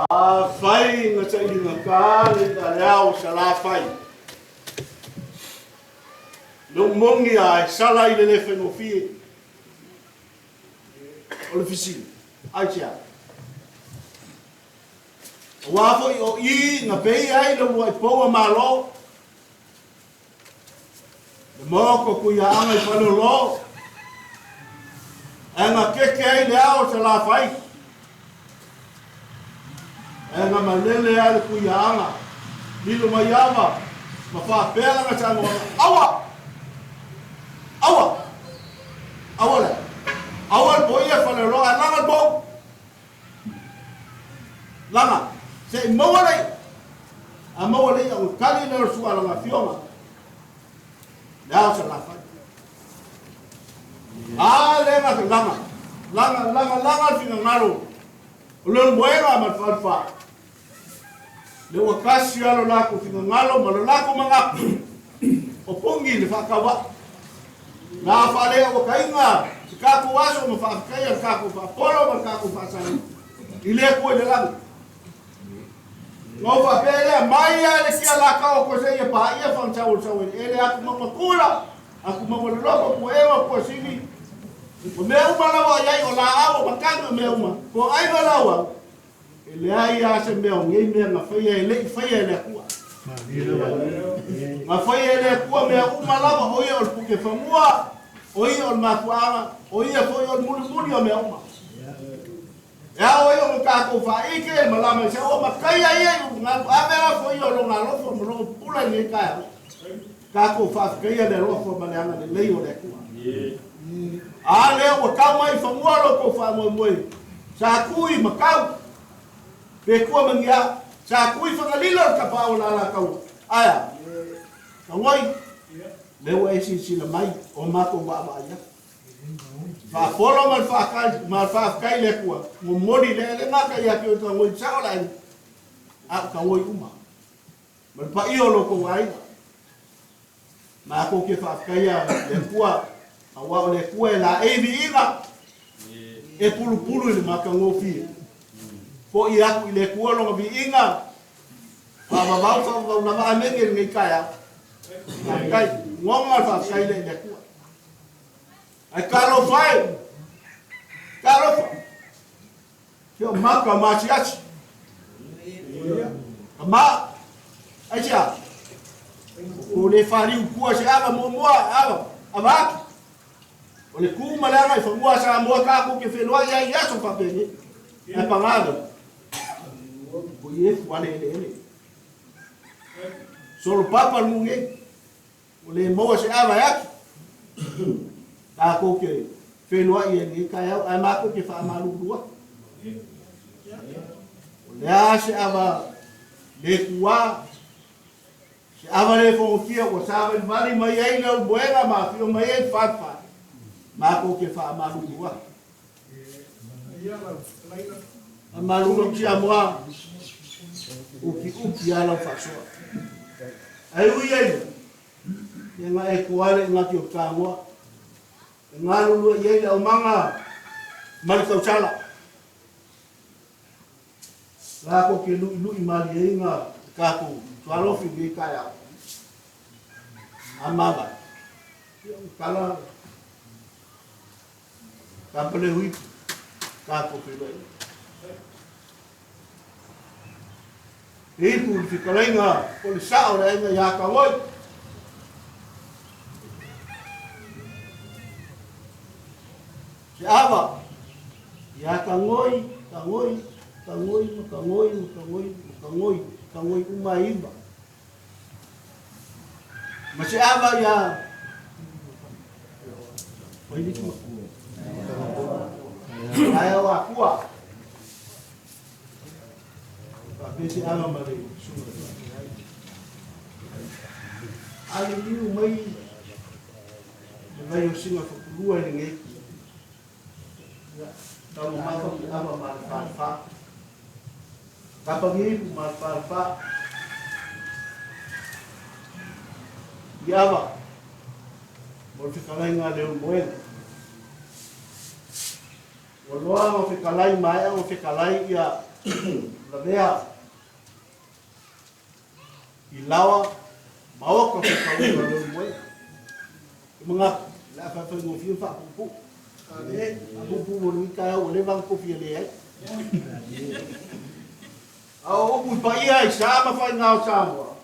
Afai na sailigata le i'a le ao i Salafai, le moni a e sala i le le faigofie. O le fesili, aisea? Aua foi o i na peia ai le uluai pou a Malo, le maoko kuiaaga i Faleolo, ae na keke ai le ao o Salafai, ae na malele ai le kuiaaga, lilo mai ava ma faapea lana saunoaga, Aua! Aua! Aua le! Aua le poia Faleolo ae laga le pou! Laga! Se i maua le i'a! A maua le i'a ua tali lea o le sua a lana afioga, le ao Salafai. A lea na laga, laga, laga, laga le finagalo o Leulumoega ma le Falefa. Le ua tasi lava lo latou finagalo ma lo latou manatu o Puni le faatauvaa. Na faaleauataina se tatou aso ma faafetaia le tatou faapolo ma le tatou faasali i le Atua i le lagi. Na ou faapea lea, mai lava i le tia laka o koe seia paia fagatau o le saueleele atu Maumatula, atu Maualeloko, Puaewa, Puasini, o mea uma lava o i ai, o laau, o matagi, o mea uma, po o ai ma lauau, E leai lava se mea o nei mea na faia e le i faia e le Atua. Na faia e le Atua mea uma lava, o ia o le puke fanua, o ia o le mafuaaga, o ia foi o le mulimuli o mea uma. E ao ai ona tatou faaike le malama i saoa ma taia ia i ulugalu, ave lafo ia o lona alofa ma lona pupula i lenei taeao. Tatou faafetaia le alofa ma le agalelei o le Atua. A lea ua tau mai i fanua lo outou faamoemoe, sa tu i Makau, pe tua ma ni a, sa tu i Fagalilo le tapaau o le Alataua. Ae a? Tauai, lea ua e silasila mai o matou vaavaai atu. Faapolo ma le faafetai ma le faafetai i le Atua, momoli le e le gata ia te oe tauoi sao le aiga, a o tauoi uma. Ma le paia o lo outou aiga. Matou te faafetaia le Atua, aua o le Atua e laei viiga, e pulupulu i le matagofie. Foi atu i le Atua lona viiga, faavavau faavavau lava. Amene i lenei taeao. Faafetai. Goga le faafetai lea i le Atua. Ae talofa e! Talofa! Se o maka o maasiasi. Ka ma. Aisea? O le faliu tua se ava muamua, ava, ava atu. O le tu ma le aga i fanua Samoa tatou te feiloai ai i aso faapenei. Ae paga lea, o Iesu ale eleele. Solopapa le nuu nei, ua le maua se ava e atu. Tatou te feiloai ai i lenei taeao, ae matou te faamalulu atu. O le a se ava le tuā, se ava le fogotia ua savalivali mai ai le aumoega ma afio mai ai le falefa, matou te faamalulu atu. Faamalulu atu Samoa, utiuti lava lau faasoa. Ae ui ai, ia na e toa le igati o Samoa, e galulue i ai le aumaga ma le tausala. Latou te luʻiluʻi malieina le tatou tualofi i lenei taeao. A mavae, ia ua tala kapa le hui tatou feiloaiga. E ipu i le fetalaiga o le sao o le aiga ia Tangoi. Se ava ia Tangoi, Tangoi, Tangoi ma Tangoi ma Tangoi ma Tangoi, Tangoi uma e iva. Ma se ava ia Ae o Akua. Faapea se ava ma le susuga. A liliu mai le vai o singa fapulua i lenei. Ia, taumamafa ki ava ma le falefa. Kapa ngipu ma le falefa. I ava mo le fetalaiga a Leulumoega. Ua loa ona fetalai maea ona fetalai ia lavea i laoa ma oka fetalaiga o Leulumoega. E manatu, o le a faafaigofie ona faapuupuu. Faapuupuu mo lenei taeao ua leva ona tofi le ai. A o upu i paia i sa ma faiga o Samoa,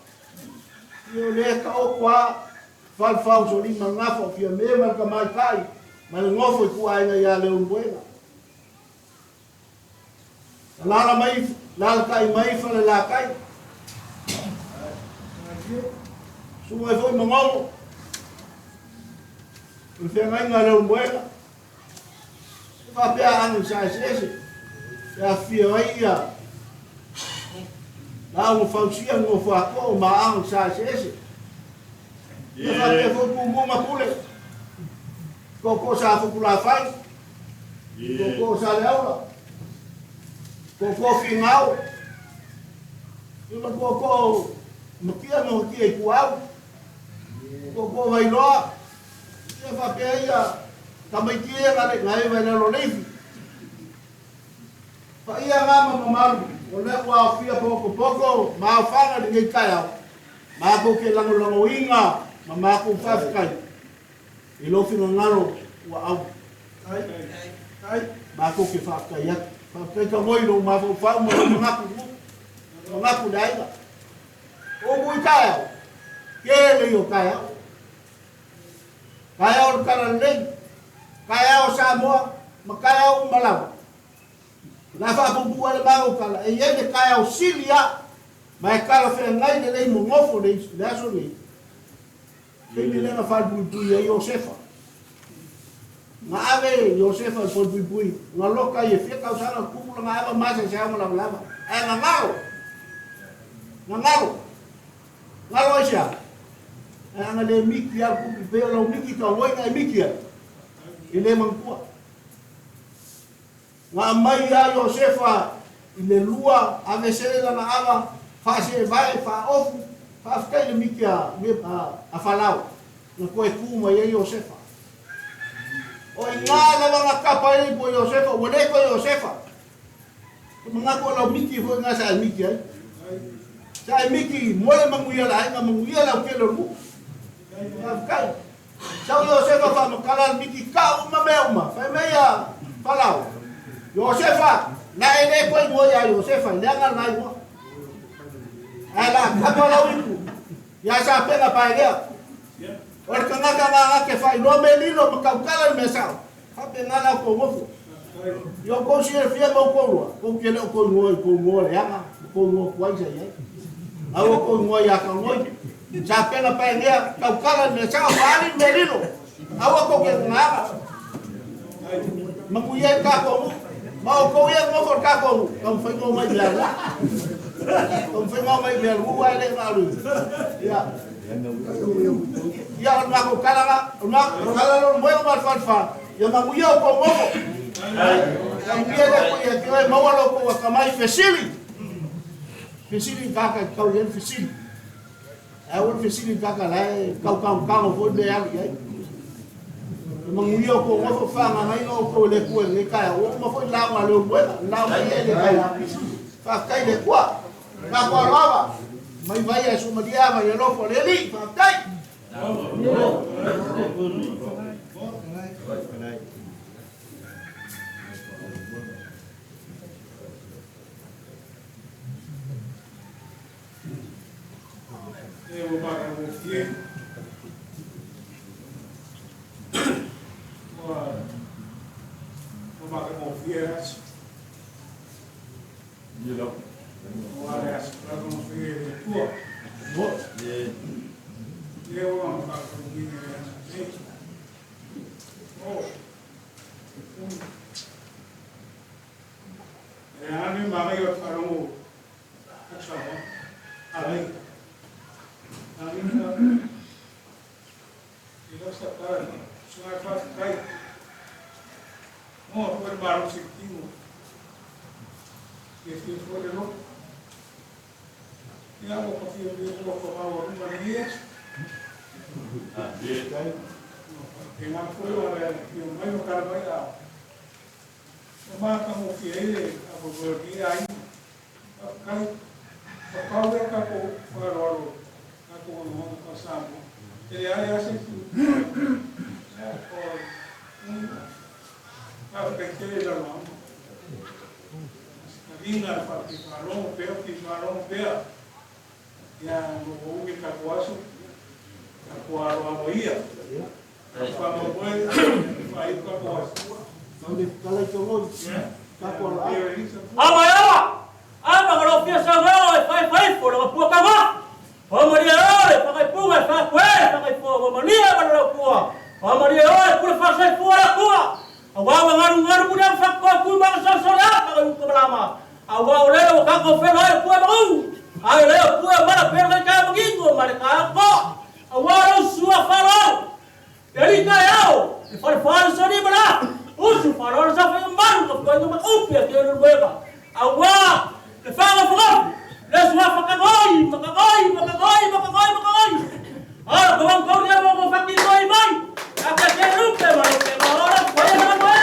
ia o lea taoto a Falefaaosolima le gafa o Fiame ma le tamaitai ma le nofo i tuaaiga ia Leulumoega. Alaala mai, lalatai mai Falelatai. Susu mai foi Mangogo. O le feagaiga a Leulumoega. E faapea aano i sa eseese. E afifio ai ia lauga fausia nofo atoa o maaga i sa eseese. E faapea foi Tumua ma Pule. Tootoo sa Futulafai. Tootoo sa Leaula. Tootoo Finao. Ia ma tootoo Matia ma Matia i Tuau. Tootoo Vailoa. Ia faapea ia tamaiti ia na le na eva i lalo leifi. Paia ngā ma mamalu o lea ua aofia pokopoko ma aofaga i lenei taeao, matou te lagolagoina ma matou faafetai i lou finagalo ua au. Matou te faafetai atu. Faafetai Tangoi i lou mafaufau ma lou manatu i nuu, manatu i le aiga. O upu i taeao, tele ia o taeao. Taeao o le Talalelei, taeao o Samoa ma taeao uma lava. O le a faapuupuu ai le mago tala, e i ai le taeao sili a, ma e talafeagai lelei mo nofo i le aso nei. Taimi lea na falepuipui ai Iosefa. Na ave Iosefa i le falepuipui, na loka ai e fia tausaga tupu lana ava ma se ao lavalava. Ae na galo. Na galo. Galo ai se a? Ae ana le miki a kupu pe o lau miki ka wai na e miki ai. E le manatua. Na aumai ia Iosefa i le lua avesele lana ava, faaseevae, faaofu, faafetai i le miki a Farao, na toe tu mai ai Iosefa. O i ina lava na tapa ai le ipu o Iosefa, ua le toe Iosefa. Te manatu o lau miki foi na sa e miki ai. Sa e miki mo le manuia le aiga, manuia le autele o le nuu. Faafetai. Sau Iosefa faamatala le miki kau uma mea uma. Fai mai ia Farao, Iosefa, na e le toe igoa ia Iosefa, leaga lena igoa. Ae la kapa lau ipu, ia Sapena Paelea. O le tagata na na te faailoa me lilo ma tautala le mea sao. Faapena la outou nofo. Ia outou silafia ma outou iloa, tou te le o tou igoa i tou igoa leaga, ma tou igoa tuai sa i ai. A ua tou igoa ia Tangoi. Sapena paenea tautala le mea sao faali le mea lilo. Aua tou te gagaga. Manuia ai le tatou nuu. Ma outou ia e nofo i le tatou nuu, taumafai ona omai i Lealuga. Taumafai ona omai i Lealuga ae le na o le ia. Ia o le matou tala la, o le matou tala la o le moega ma le falefa, ia manuia outou nofo. Manuia le Atua ia te oe, maua lo outou atamai fesili. Fesili i tagata e tatau i ai le fesili. Ae aua le fesili i tagata la e tau tagotago foi mea e alu i ai. E manuia outou nofo faagagaina outou e le Atua i lenei taeao. Ua uma foi le lauga a Leulumoega, le lauga ia e le tau. Faafetai i le Atua. Tatou aloava. Mai vai ae suamalie ava i alofa o le Alii. Faafetai. E ua matagofie ua ua matagofie le aso. Ua le aso matagofie le Atua. Lea ua faataunuuina i le aso nei. Oh. E ane manaia o le faalogo Faafetai. Na pau lea o tatou faaaloalo, tatou lagona faa-Samoa, e leai lava se isi Faafetai tele i lau lauga. Taliga le faafitaalogo pea, fitaalogo pea. Ia, no ua umi tatou aso, tatou aloalo ia. Faamoemoe, faaiu tatou aso. Ia, Ama e ama! Ama ka lou fia saunoa e faefaifo le mapua kaua. Ua malie oe whakaipunga e whakue whakaipoa. Ua malie ma le pua. Ua malie oe pule whasaifua le pua. Aua ua ngaru ngaru muna whakoa kui maka sausau le apa ka uka malama. Aua o leo o kako whelo ai pua magu. Ai leo pua mala pera kai ka magingo ma le ka ko. Aua o sua whalo. E alii taeao, e falefale soni ma la usu faalolo sa faiga malu ma fuaiga ma upi a ke le moega aua le faagafogafu le suafa kagoi ma kagoi ma kagoi ma kagoi ma kagoi ala ko ko ria mo ko faki koi mai a ka ke lupe ma lupe ma ora foi na moe.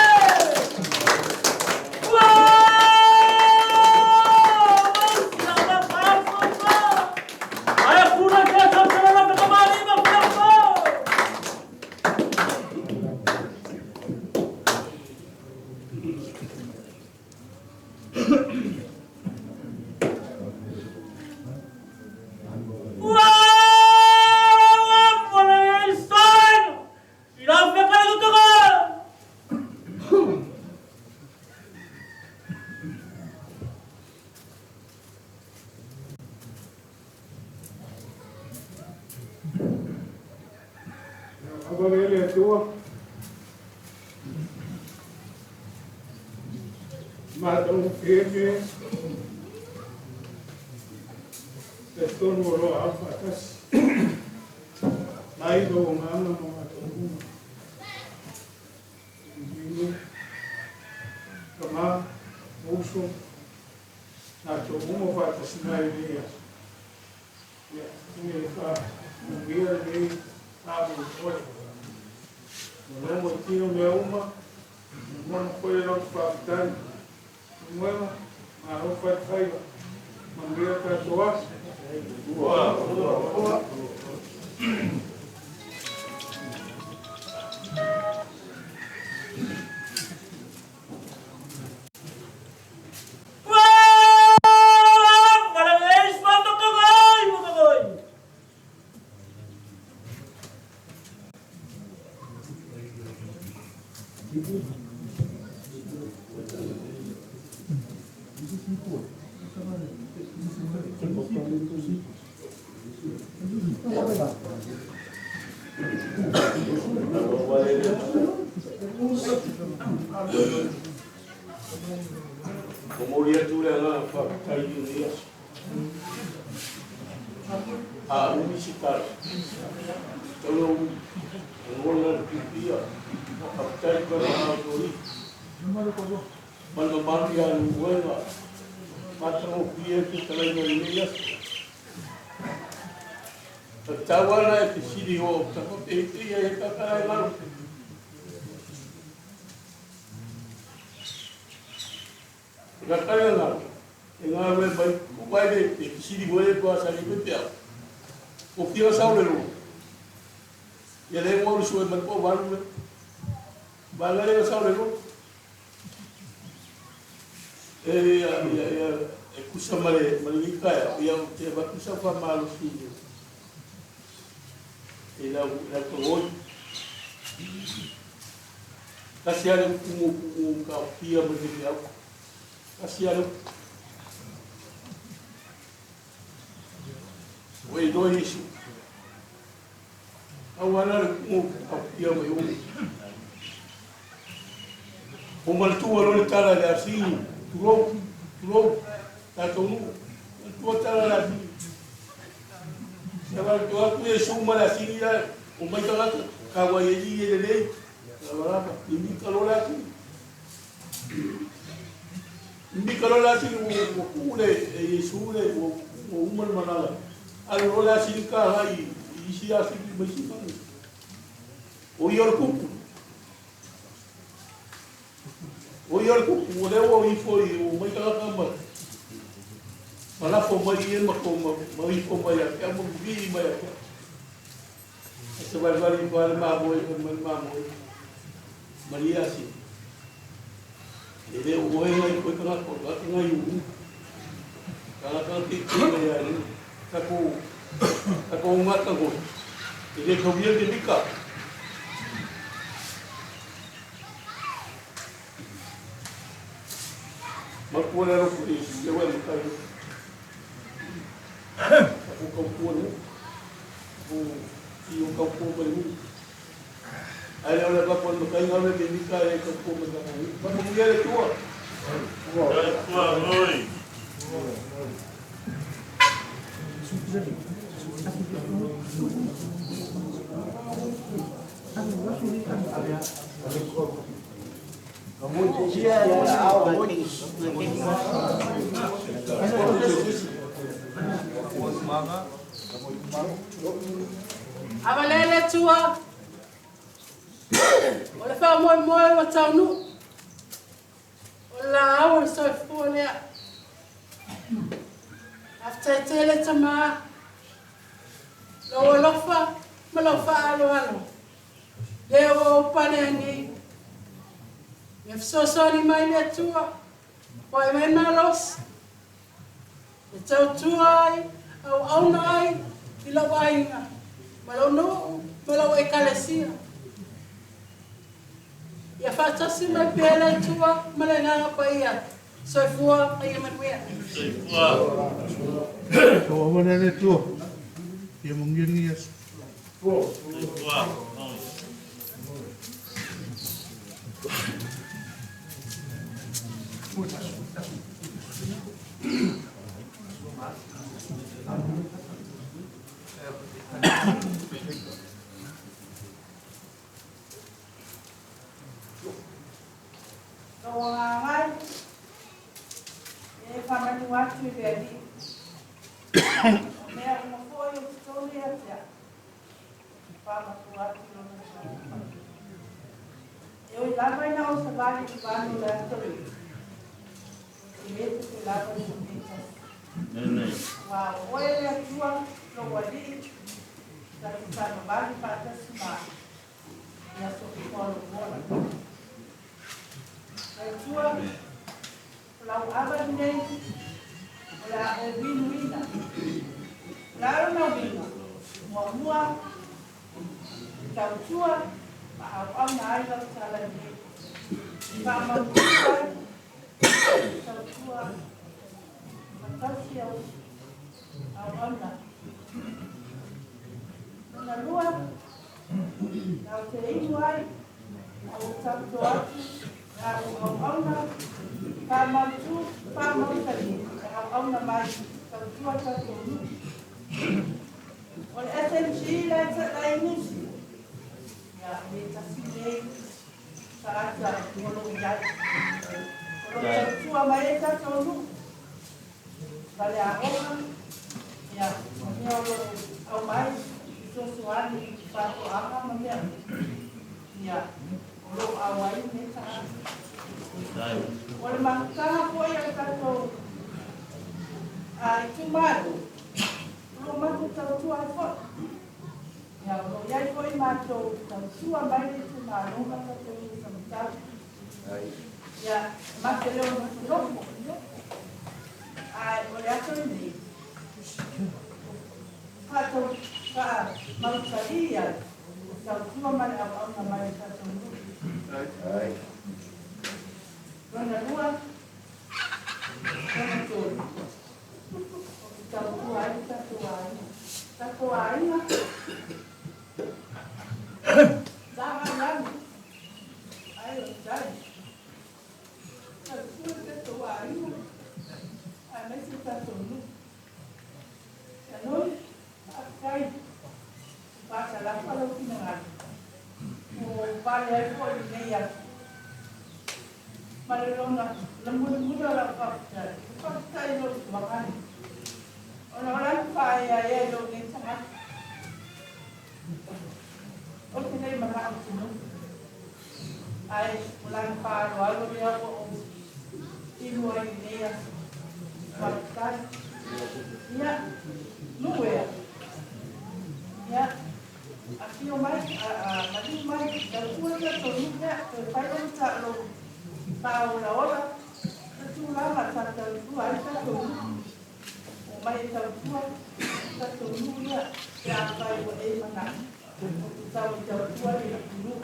Ai puna ke sa sa la ka mali ma fia. Ava le Atua. Matagofie le tonu o loa au faatasi. Mai lou agaga ma matauga. Inu, tama, uso, tatou uma faatasi mai i lenei aso. Ia, ina ia faamanuia lenei faamoemoe. Ua logo i tino mea uma, lagona foi le loto faafetai. Moega, malo fai le faiva. Manuia le tatou aso. Momoli atu le agaga faafetai i lenei aso. A umi se tala, tatau ona ou lagona le piipia, faafetai i lana Autualii ma le mamalu ia Leulumoega matagofie le fetalaiga i lenei aso. Tatau lava ona e fesili i o autafa pe te i ai e kakala e galo. Kakala galo, e galue mai, ku ai le e fesili foi e tuasani pe peau. O fia sao le lua. Ia le ngolu sue mai po valu le. Valu le sao le lua. E ia ia ia e kusa ma le ma le taeao, ia ou te avatu sau faamalosi i lau lau togoi. Tasi lava le upu ua taofia mai le feau. Tasi lava le upu. Ua iloa Iesu. Pau lava le upu ua taofia mai o. Ua manatua loa le tala i le asini, tulou, tulou, tatou nuu. Manatua tala i le asini. Sa manatua atu Iesu ma le asini la, omai tagata, taua i alii e lelei, lavalava, mimita loa le asini. Mimita loa le asini, ua tuu le e Iesu le, ua uma le malala. Alu loa le asini taga i isi asini ma isi manu. O ia o le kupu. O ia o le kupu, o lea ua ifo i o mai tagata ma ma lafo mai ia ma ko ma, ma ifo mai ia te au ma vii mai ia te au. E se valivali i le mamoe, ma le mamoe. Maria si. E le o oe ngai koe tagata, o tagata ngai uu. Tagata te te ngai ai ni. Takou, takou ngata koe. E le tauia te mika. Matua le alofa i le ua e matai. Takou tautua nuu. Takou i o tautua mai nuu. Ae le o le avatu a le matai galo e te mika e tautua mai tatou nuu. Faamanuia le Atua. Atua oi. Avalea le Atua o le faamoemoe ua taunuu, o le laau o le soifua lea. Faafetai tele Tama, lou alofa ma lou faaaloalo, lea ua ou pane ai nei. Ia fesoasoani mai le Atua, foai mai malosi, e tautua ai, auauna ai i lou aiga, ma lou nuu, ma lou ekalesia. Ia faatasi mai pea le Atua ma le Agaga Paia. Soifua ma ia manuia. Soifua. Tauava lea le Atua. Ia manuia lenei aso. Soifua. Tauagaga e faamanu atu i le Alii. O mea uma foi o totonu ia te au, e faamatua atu i lona Tagata. E ui lava ina ou savali i vanu o le atalii, e le tupe lava i se mea tasi. Aua o oe le Atua, lou Alii, ta te savavali faatasi ma au. I aso uma o lou ola. Le Atua, o lau ava lenei, o le a ou vinuina. O le a lona uiga? Muamua, e tautua ma auauna ai lau tala lenei. E faamautu ai, tautua ma tausi au auauna. Lona lua, Lau te inu ai, a ua taoto atu le au auauna faamautu faamausali e auauna mai tautua tatou nuu. O le SMG la e i Nusi, ia, e le tasi lenei tagata o lo o i ai. O lo o tautua mai ai tatou nuu ma le aoga, ia, o mea o lo o aumai fesoasoani i faatoaga ma mea uma, ia, o lo o auai lenei tagata. O le mafutaga foi a le tatou itumalo, o lo o matou tautua ai foi. Ia, o lo o i ai foi matou tautua mai le itumalo ma tatou nuu samatau. Ia, ma te le o nofonofo. Ae o le aso lenei, faamausali ai le tautua ma le auauna mai le tatou nuu. Lona lua, lona tolu, o te tautua ai le tatou aiga. Tatou aiga, sa agai ai o tai. Tautua le tatou aiga, aemaise le tatou nuu. Tanoi, faafetai, faatalafa lou finagalo, ua ou pale ai foi i lenei aso. Ma le lona mulimuli o lau faafetai, e faafetai i lou tuagane, ona o lana faaeaea i lou nei tagata. Ou te le manao i se nofo, ae o lana faaaloalo lea ua ou ilu ai i lenei aso. Faafetai. Ia, nuu ea. Ia, afio mai, maliu mai, tautua tatou nuu lea, toe fai lou faaolaola, le tulaga sa tautua ai tatou nuu. O mai e tautua tatou nuu lea, pe afai ua e manao, ou te tau e tautua le atunuu.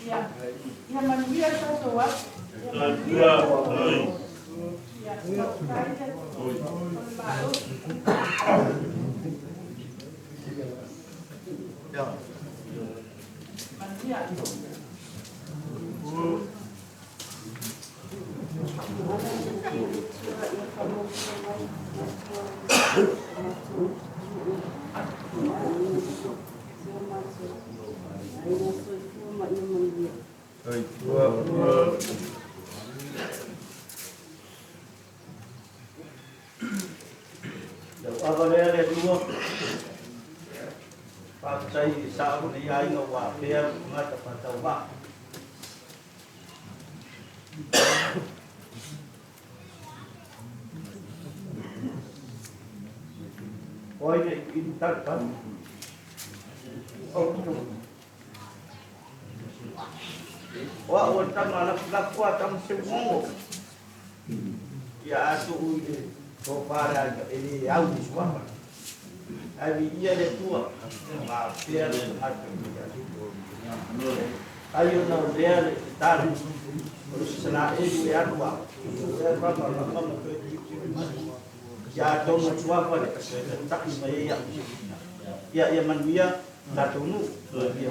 Ia, ia manuia le tatou aso. Ia manuia le tatou aso. Ia, faafetai le o le malosi. Manuia. Lau ava lea le Atua, faafetai i sao nei aiga ua afea le tagata faatauvaa. O ai le i tala O O au o tama lafulafu a tama se uongo. Ia atu ui le tofare ai e le au i suafa. Ai vi ia le tua, ma pea le tagata ia. Ai ona o lea le tali, o le sala e e alu a. E rama rama ma toe ia tonu suafa le taki mai ia. Ia ia manuia tatou nuu. Ia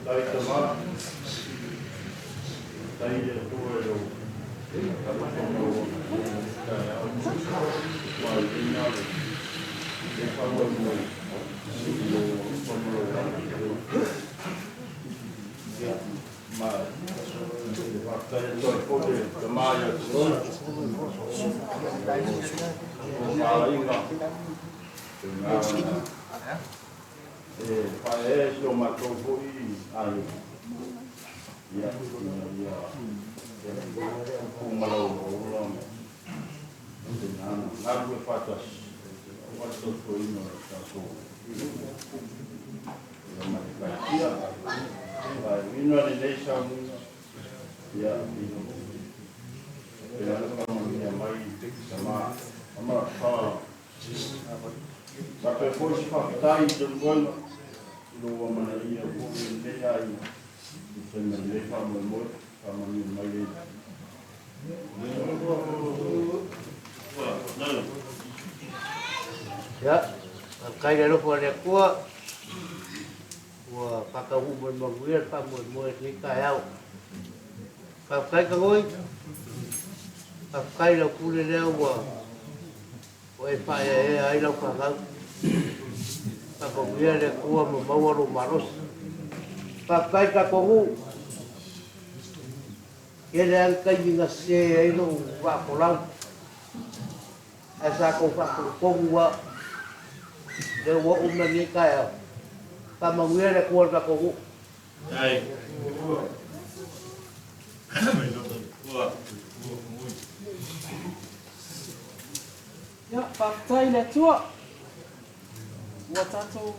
Tai tama, tai le tua e lau mai ina le le whanau mo i lo whanau ia ma tai toi pole tama ia te o mainga e pae e si o matou foi ai ia ina ia kumalau o ula me te nana ngalu e whatasi o watu tō ino e tātou ia mai kai kia vai ino le nei saunina ia ino e ana whakamania mai tama ama wha Sa pe foi si whakatai i te luanga i lo ua mana ia foi e nei ai i te mai nei wha moe moe wha mani mai e Ia, faafetai i le alofa o le Atua ua faataunuu mai manuia le faamoemoe i lenei taeao. Faafetai Tagoi, faafetai i lau pule lea ua e faaeaea ai lau fanau. Faamanuia le Atua ma maua lou malosi. Faafetai i tatou nuu. Tele lava le taimi na sese ai lou vaafolau, ae sa tou faatonutonu lava. Lea ua oo mai lenei taeao. Faamanuia le Atua i le tatou nuu. Ia, faafetai i le Atua ua tatou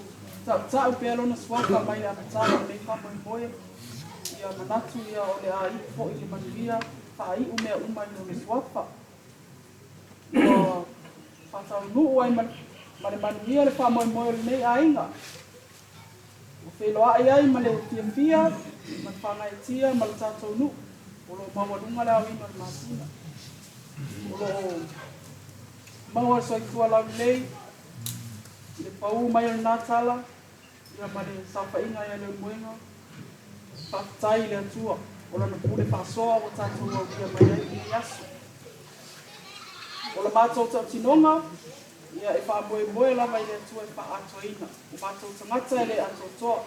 tautau pea Lona Suafa mai le amataga o lenei faamoemoe. Ia manatu ia o le a iu foi i le manuia, faaiu mea uma i Lona Suafa. Ua faataunuu ai ma le manuia le faamoemoe o lenei aiga. Ua feiloai ai ma le fiafia ma le faagaeetia ma le tatou nuu o lo o maualuga le aoina o le masina. O lo o maua le soifua laulelei i le pau mai o lena tala ia ma le saofaiga ia Leulumoega. Faafetai i le Atua o Lana pule faasoa ua tatou aulia mai ai i lenei aso. O la matou tautinoga, ia e faamoemoe lava i le Atua e faaatoaina o matou tagata e le atoatoa.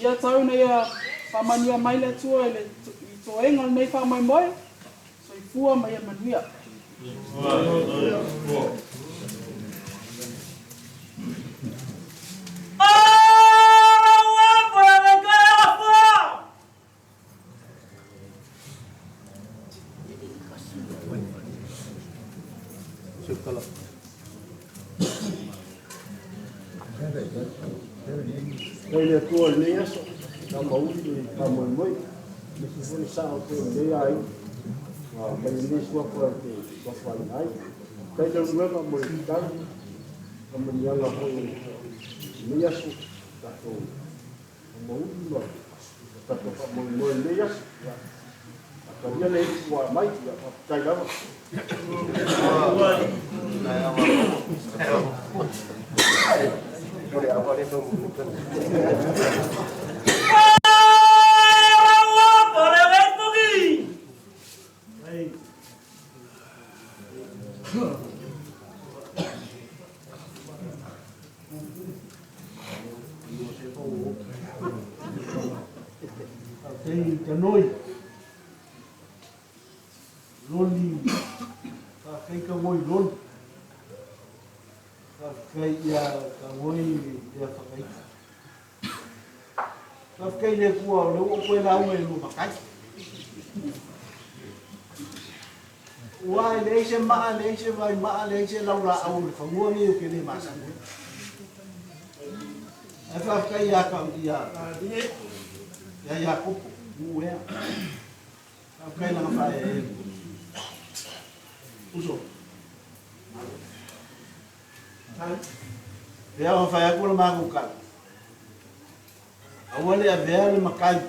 Ia tau ina ia faamanuia mai le Atua i le i toega o lenei faamoemoe, soifua ma ia manuia. Faafetai i le Atua i lenei aso, na mauli le faamoemoe, aemaise foi le sao foi o lenei aiga ua aumai lenei suafa e te suafaina ai. Faafetai Leulumoega mo le tatalo, faamanuiaga foi o lenei aso, tatou mauli ma tatou faamoemoe i lenei aso. Ia, atalia le ipu ua aumai, ia faafetai lava. Faafetai Tanoi, Loni, faafetai Tangoi Loni, faafetai ia Tangoi lea whakaita. Faafetai i le Atua o lea ua ou toe lauga i lua matai. Ua e leai se maa, leai se vaimaa, leai se laulaau o le fanua nei ou te le masani ai. Ae faafetai ia ka ia ia Iakopo, nuu ea. Faafetai lana faaeaea. Uso. Pea ona fai atu le matou tala, aua le avea le matai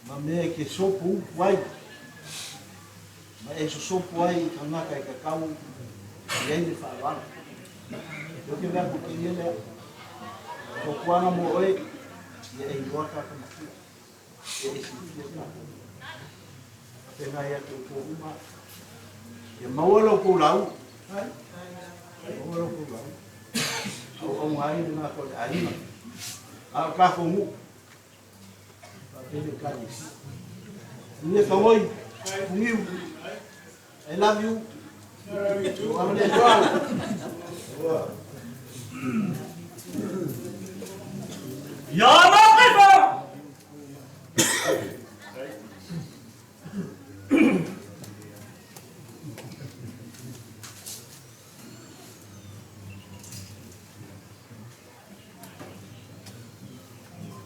ma mea e te sopo upu ai, ma e sosopo ai i tagata e tatau i ai le faaaloalo. Lea ke mea kuke ia lea. Fautuaga mo oe, ia e iloa tatou matua, ia e silafia tatou. Faapena ia te outou uma, ia maua lo outou lauga. Maua lo outou lauga. Auauna ai lena foi le aiga. A o tatou nuu, faapea le Ekalesia. Manuia Fagoi, Puniu, I love you. Ia ma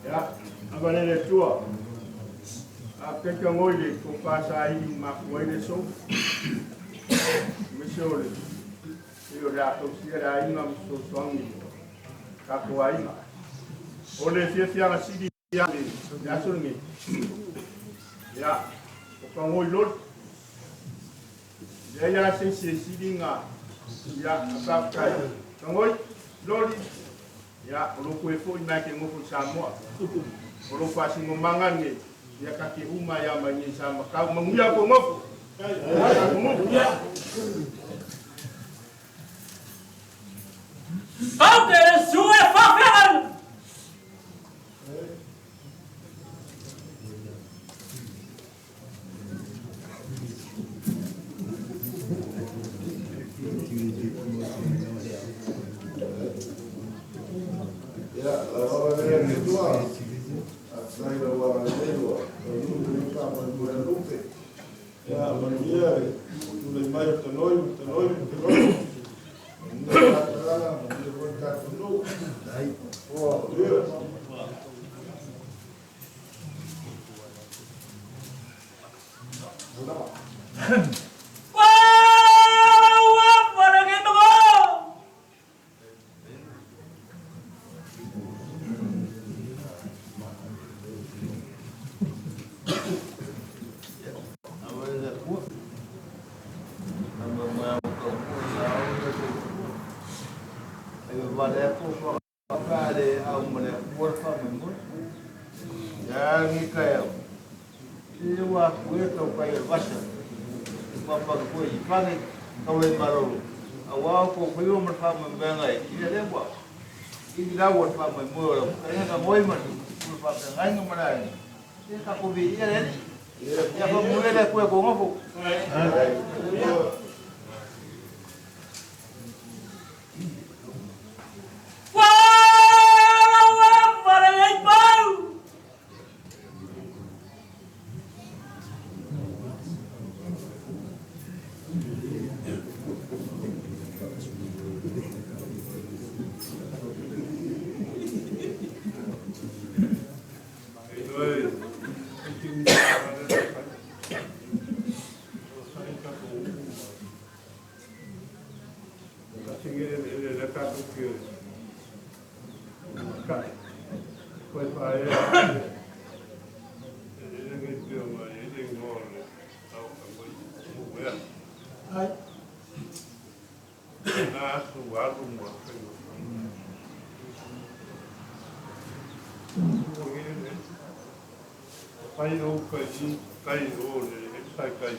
Ia, avane le Atua. A peka ngoi le tofa sa i mafua ai le so. Aemaise o le pei o le a tausia le aiga ma fesoasoani i tatou aiga. O le fiafiaga sili ia le aso lenei. Ia, O ka ngoi loli. Ia ia se se silinga. Ia a kai. Ka ngoi loli. Ia o lo koe foi mai ke ngofo Samoa. O lo fasingo manga ne. Ia ka ke uma ia mai ni sa makau manguia ko ngofo. Kau ke le suga e whawhean! Ia, la ora lea ke tua. A tai la wa le wa. O nu ni ka ma nu le lupe. Ia, manuia e tule mai o te noi, te noi, te noi. Manuia ka tala, manuia foi ka tunu. O, ia. Wā, wā, wā, wā, Wā, wā, wā, le pau! Pai o kai kai o le e sai kai.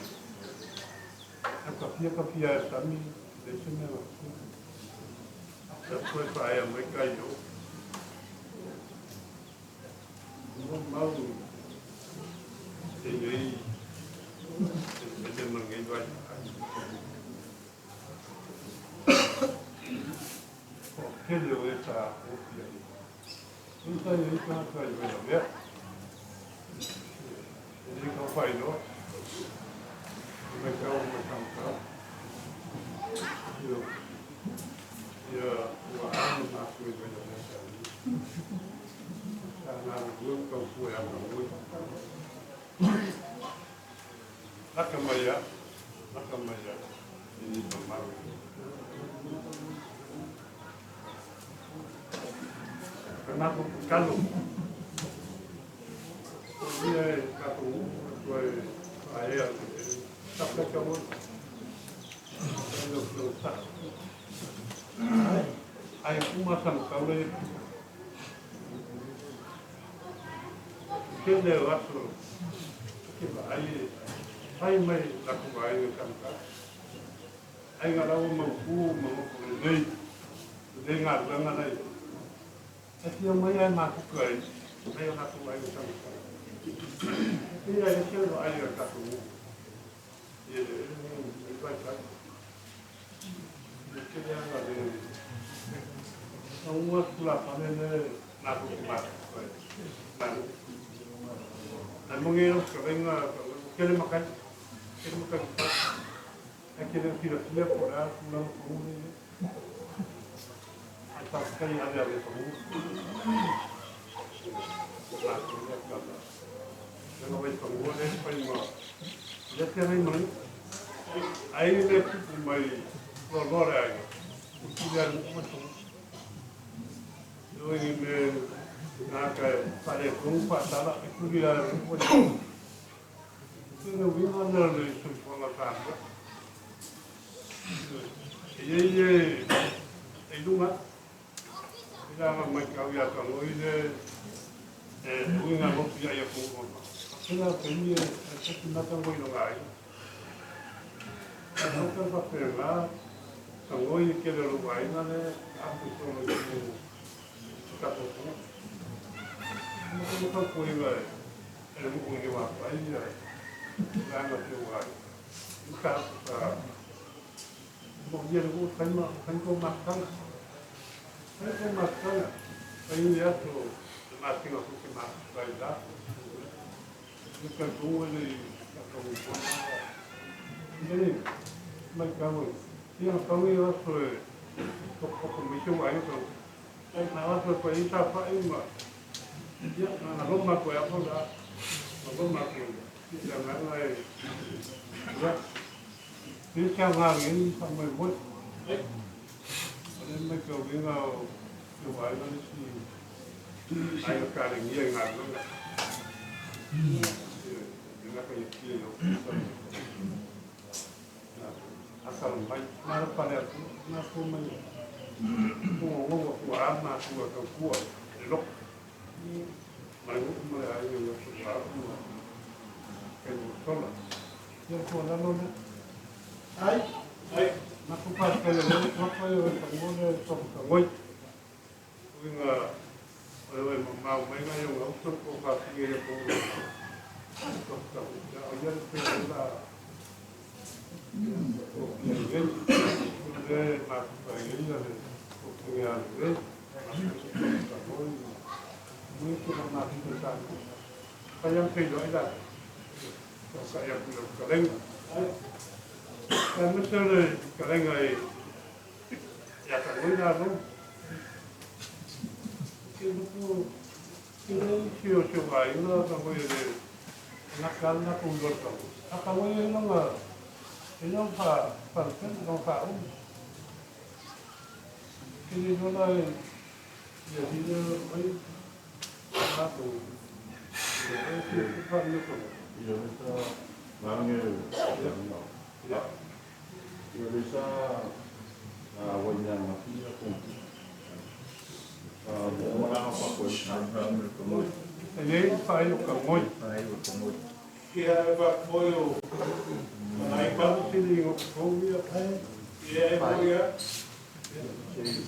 A ka fia ka fia e sami le se mea. Sa koe whaea mai kai o. Mo mau te nei e te mangai vai. O kele o e tā o fia i. I tai e tā kai wena mea. E le ka whai no. Mai kau mai kau kau. Ia ia ua anu nā koe wena mea sa ni. Sa nā ua kau koe ana ua. Laka mai a, laka mai a, i ni pamaru. Ka nā kalo. Ia e kato u, koe aea, tapka ka mo. Lo sa. Ai kuma sam kau le. Ke le aso. Ke ba ai ai mai la ku ai kam ka. Ai ngā rawa mau ku mau ko le nei. Le ngā ranga nei. E fia mai ai mā kuka ai. Ai o nā ku ai kam ka. Ia e ke o ai o ka ku. Ia le e vai ka. Le ke le anga le. Ua kula pane le nā ku mā. Nā. Ai mongi o ka venga ke le makai. Ke le makai. Ai ke le fila fila ko la kula ko ni. Ai ta kai ale ale ko. La ko ya ka ba. Venga vai ko le pai ma. Le te nei mai. Ai le ku mai lo lo re ai. Ku ya mo to. Lo i me nā ka pare ku pa tala ku ya mo. Le uiga lea o le soifuaga Samoa. E i ai e e i luga i la matau ia Tagoi le e uiga lotu ia ia kou ona. Pela taimi e e mata ngoi lo ngai. A no ka pa la Tagoi e kele lo aiga le apu solo i ku ka ko ko. Mo ko ka ko i vai e le mo i wa pa i ya. La na te wa. Ka ka mo ia le ko kai ma kai ko makanga. Kai ko makanga. Kai ni ato ma tinga ku ke ma kai la. Ni ka ko le ka ko ko. Ni mai ka mo. Ia ka wi ato e ko ko ko mi se wa ko. Ai ma ato ko i ta fa i ma. Ia na lo ma ko ya ko la. Lo ma ko. Ia na na e. Ia. Ni ka va ni sa mo mo. O le mai ka wi na o o ai na si. Ai ka le ngi nga lo. Ia na ka i yo. Asal mai na pa le na ko mai. Ko o ko a ma ko ka ko lo. Mai mo mo ai yo so a ko. Ke mo sola. Ia ko la lo na. Ai ai na ko pa ke le ko ko yo ka mo le so ka ngoi. Uinga o le mo mau mai ngai o so ko ka ki le ko. Ko ka ya o ya pe la. O ki le le ma ko ka i le ko ki ya le. Ka ngoi. Mo ko ma ki ta. Ka yang pe lo ila. Ko ka ya ku lo ka lenga. Ka mo se le ka lenga e ya ka ngoi la no. Ke no ke le si o se vai na ka ngoi le na ka na ku lo ka. A ka ngoi no nga e no fa fa no fa u. Ke le no la e ya di le oi ka ko. E fa no ko. Ia le sa mange Ya. Ia le sa a wanya na pia ko. A mo na pa ko. E le fa yo ka ngoi. Ia e va foi o Ai pa si ni o ko ia. Ia e foi ia.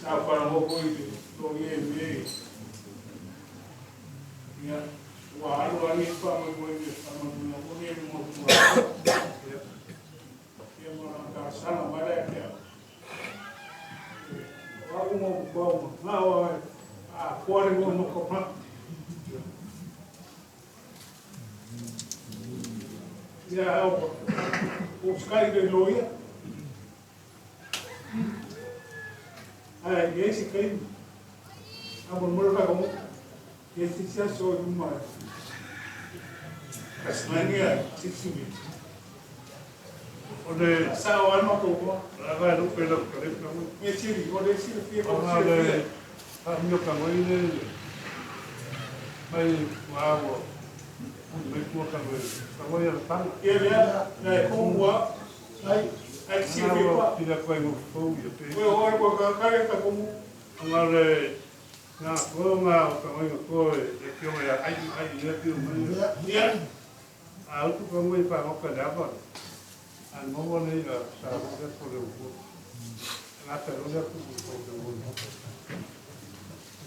Sa para mo foi to ia me. Ia wa alu ali pa mo mo ni pa mo mo mo ni mo mo. Ia mo na ka sa ma le ke. Wa mo mo mo na wa a ko re mo mo ko pa. Ia o o sky de loia. Ai esse kai a mo mo ka mo esse sia so uma Tasmania siksi O le sa o alma ko ko la va lo pe lo ka le ka mo. me siri o le siri fi ko O na le siri fa mio ka ngoi le mai wa wo. Mai ku ka ngoi. Ka ngoi al tanga. Ia le na ko wa ai ai siri ko Ti la ko ngo ko ia pe. o o ko ka ka ka ko mu Nga le nga ko nga o ka ngoi ko e ki o ya ai ai le pi o mai. Ia A utu ka ngoi pa ngo ka da ba. A ngo wo le ya sa ro le ko le ko. Na ta ro le ku ko ko ko.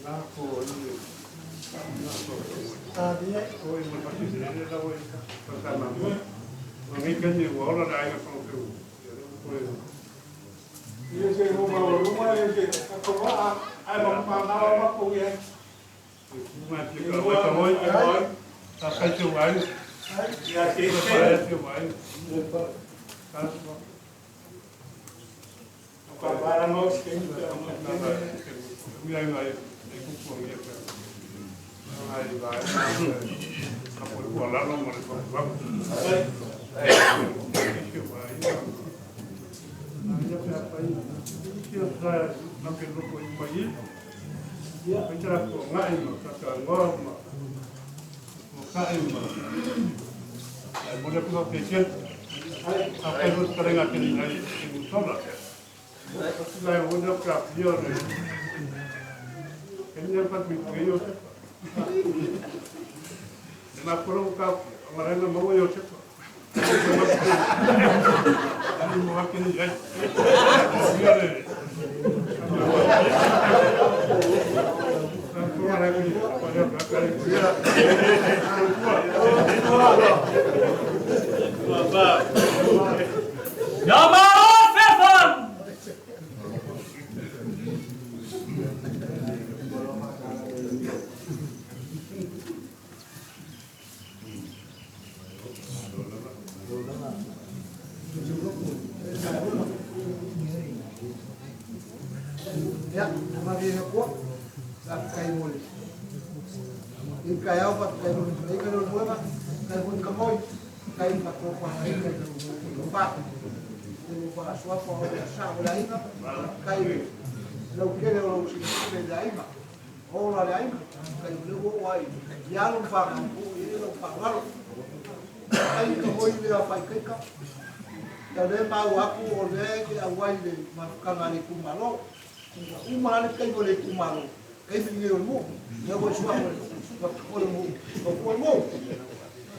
Na ko i na ko. Ko i mo pa si le la wo ka sa ma mo. Ma ngi ka ni wo la dai ka ko ko. Ko ia se mo ma o ma ia se ka ko wa ai ma ma na ma ko ia Ma ti ka wo ka ngoi. Ta sa te wai. Ia se Ka se te wai. Ka so. ka para no se Mi ai mai e ku ko mi e. Ai vai. Ka po ko la lo mo le ko ba. Ai vai. Ai ya pe pa i. Ki o sa na ke lo ko i mai. Ia pe tra ko ngai mo ka ka ngo mo. Mo ka i mo. Ai mo le ku ke sia. A pe no tarenga ke ni ai ni sola. Lai o na ka pio ne. Ke ni pa mi ke yo se. Na koro ka ngara na mo yo se. Ani mo ke ni ai. Ia le. Yamaro Fefan! Ia, malie le Atua, faafetai mo le i taeao, faafetai mo le fetalaiga lea o le moega, faafetai foi i le tamoi, faafetai i le faatoatoagaina i le tofa, i le faasoafa o le sao o le aiga, faafetai i le lautele o lau silasila i le aiga, ola le aiga, faafetai o lea ua oo lava i alo ma fanau, ua oo i ai lau faaaloalo. Faafetai i le tamoi lea faaikaika, ia o lea e maua atu o lea e te auai i le mafutaga a le itumalo. Ua uma la le taimi o le itumalo, taimi lenei o le nuu, lea ua suafa o le nuu, o le nuu.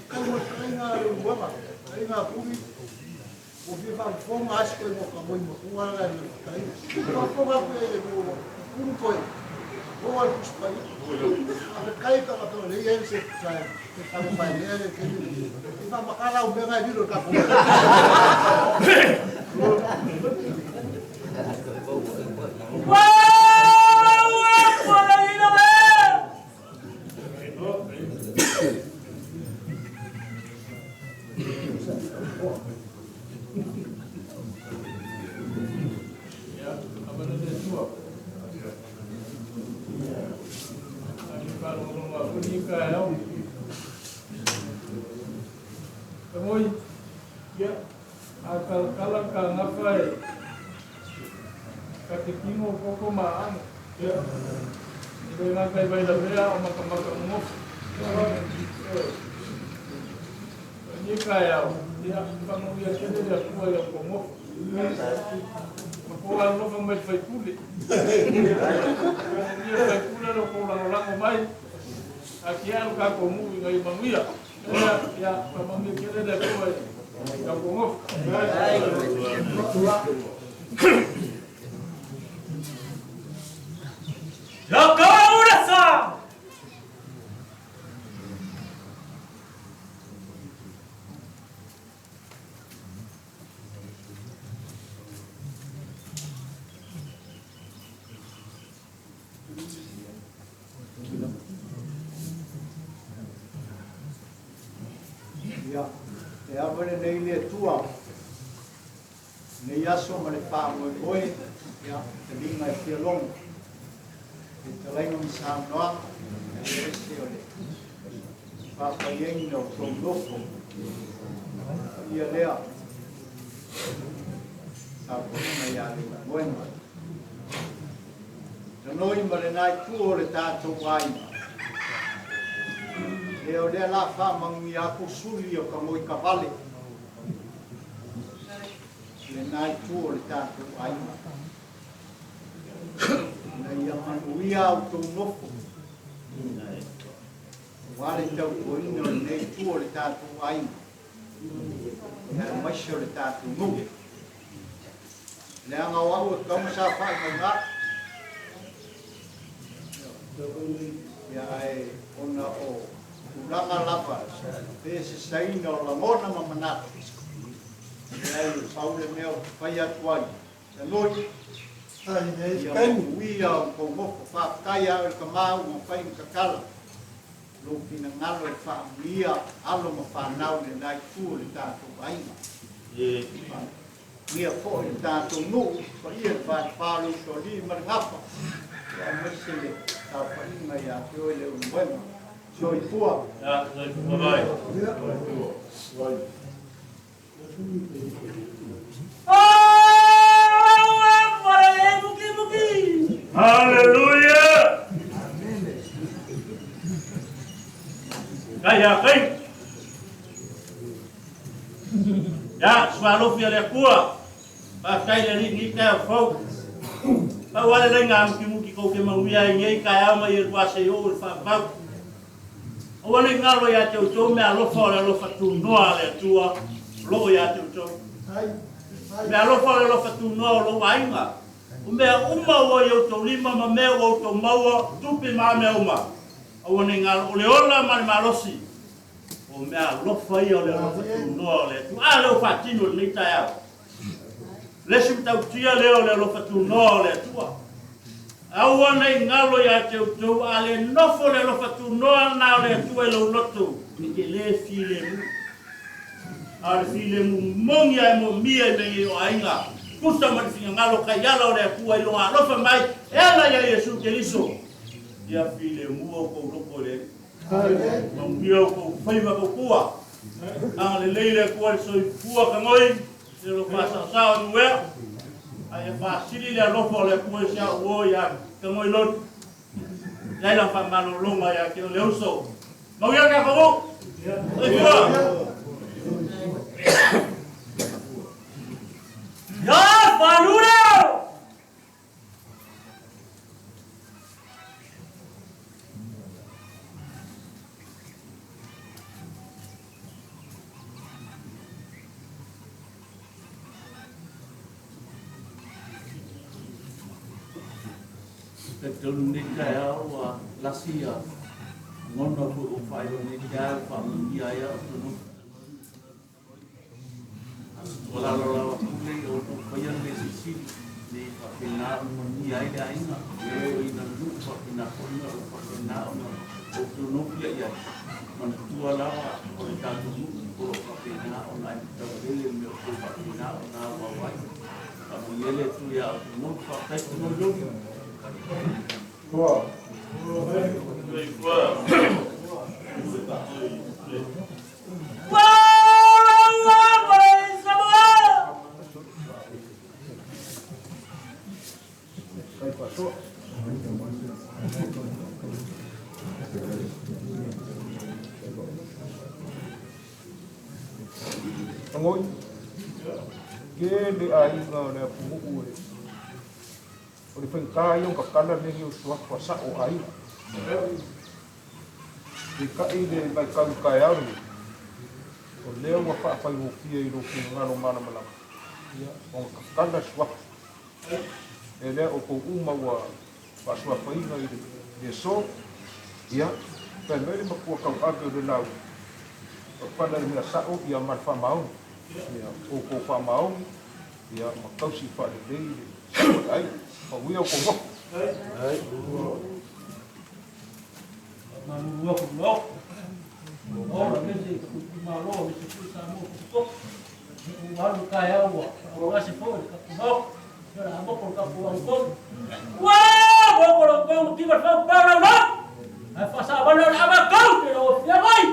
Faafetai mo le fetalaiga a Leulumoega, fetalaiga a Puli, ua fia faafofoga lava si toeaina o Tamoi matua la i le fetalaiga. Faafofoga atu i le nuu, Pulu toe, oo lava i le Tusi Paia. Faafetai tagata o lea e i ai se talofa e lea le taimi lenei. E faamatala au mea na e lilo i le tatou Ia, a talatala ka gafa e ka te kino o koko ma aano. Ia, e le gata i Vailavea o makamaka momofi. O lenei taeao, ia, faamanuia tele le Atua i au nofo. Ma kou alolofa mai le faipule. Faamanuia le faipule lo kou lagolago mai, a kia lo tatou nuu ina ia manuia. Ia, faamanuia tele le Atua i au nofo. Yakaurasa! Ia, e ava lenei le Atua, lenei aso ma le faamoemoe, ia, taliga e fia logo, le talaiga ma saunoaga, e le ese o le faafaiaina o tou nofo. Ia lea, tapuaiga ia Leulumoega. Tanoi ma lena itu o le tatou aiga. Lea o lea la faamanuia atu suli o ka moi kavale. Lena itu o le tatou aiga. Ina ia manuia au tou nofo. Aua le tautuaina o lenei itu o le tatou aiga. Aemaise o le tatou nuu. Leaga o au e tatau ona saofai mai i ina. Ia ae ona o tulaga lava pe sesaina o lagona ma manatu, leai e pau le mea ou te fai atu ai, Tanoi, ia manuia outou nofo. Faafetai ia oe le tama ua mafai ona tatala lou finagalo e faaamuia alo ma fanau i lena itu o le tatou aiga. Faamanuia foi le tatou nuu, paia le falefa o le Usoalii ma le Gafa, aemaise le saofaiga ia te oe Leulumoega. Soifua. Soifua mai. Hallelujah! Kai a kai. Ia, sualofi a le Atua, faafetai i le Alii i lenei taeao fou. Pau lava le laina mukimuki tou te manuia ai nei taeao ma ia lua se i oo i le faavavau. Aua ne i galo ia te outou meaalofa o le alofa tunoa a le Atua o lo o ia te outou. Meaalofa o le alofa tunoa o lou aiga. O mea uma ua i outou lima ma mea ua outou maua, tupe ma a mea uma, aua ne i galo, o le ola ma le malosi, o meaalofa ia o le alofa tunoa o le Atua. A lea ua faatino i lenei taeao. Le isi matautia lea o le alofa tunoa o le Atua. Aua ne i galo ia te outou, a le nofo le alofa tunoa lena o le Atua i lou loto, e te le filemu. A o le filemu moni lava e moomia i mea nei o aiga, tusa ma le finagalo taiala o le Atua i Lona alofa mai e ala ia Iesu Keriso, ia filemu outou loto i le Alii. Manuia outou faiva tautua. Agalelei le Atua i le soifua kanoi, le lo faasaosao i nuea, a ia faasili le alofa o le Atua i si au uo ia kanoi loli. Iai lau faamalologa ia te oe le uso. Manuia le tatou nuu. Soifua. Ia Falura! Talitonu nei taeao ua lasi ia lagona foi ua faailoa nei taeao faamanuia ai au tonu. Tuualalo lava pule ia outou faia le mea silisili ina ia faapena ona manuia ai le aiga, ina nuu faapena foi ona faapena ona outou nofia i ai. Manatua lava o le tatou nuu o lo o faapena ona aimataualele le mea o outou faapena ona auau ai. Faamanuia le Atua ia outou. Faafetai tonu. Tangoi, tele aiga o le atunuu e o le faigata ia ona tatala mea nei o suafa sao o aiga. Peitai i le vaitau i taeao lenei, o lea ua faafaigofie i lou finagalo malamalama ona tatala suafa. E lea outou uma ua faasuafaina i le aso, ia, fai mai le matua tauave o le lauga, papala i le mea sao ia ma le faamaoni. Ia, outou faamaoni, ia ma tausi faalelei le sao o le aiga. Manuia outou nofo. Faamalulu atu i Maota, Ola aemaise i tatou itumalo aemaise foi Samoa potopoto. Ua alu le taeao ua faaaogase foi le tatou Maota. Ia o le a mopo le tatou agatonu. Ua mopo le agatonu tiva le fau pau lau lau. Ae faasavali o le agatonu te lau afia mai.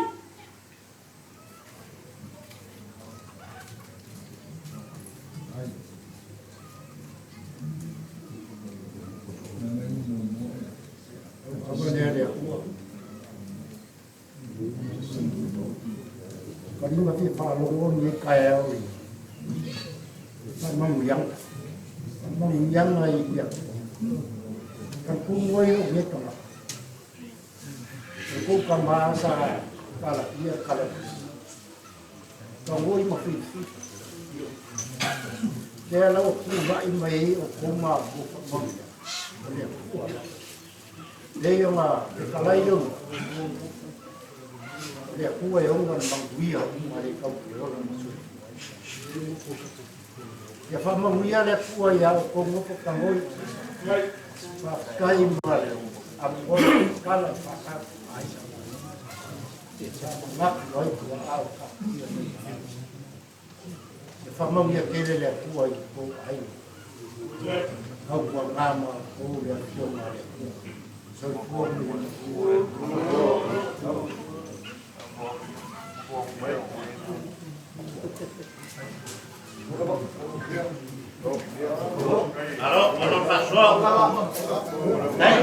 Ka lima fia faalogo lenei taeao i faamanuiaga. Faamanuiaga i le Atua. Talitonu ai lou nei tagata. O kou tama sa talafia kalafia. Tagoi ma filifili. Lea la ua tulai mai ai o kou mafua faamanuiaga. O le Atua. Lea ona fetalai lea o le Atua e ona le manuia uma le tau le ola ma soifua ai. Ia faamanuia le Atua ia outou nofo tagoi. Faafetai ma le amoa kala i faatau ai. Sa manatu ai tuaa o taatia nei. Ia faamanuia tele le Atua i outou aiga. Tautuana ma outou le Afioga a le Atua. Soifua ma ia manuia. Malo, malo le faasoa. Faafetai.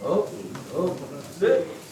Oh, oh,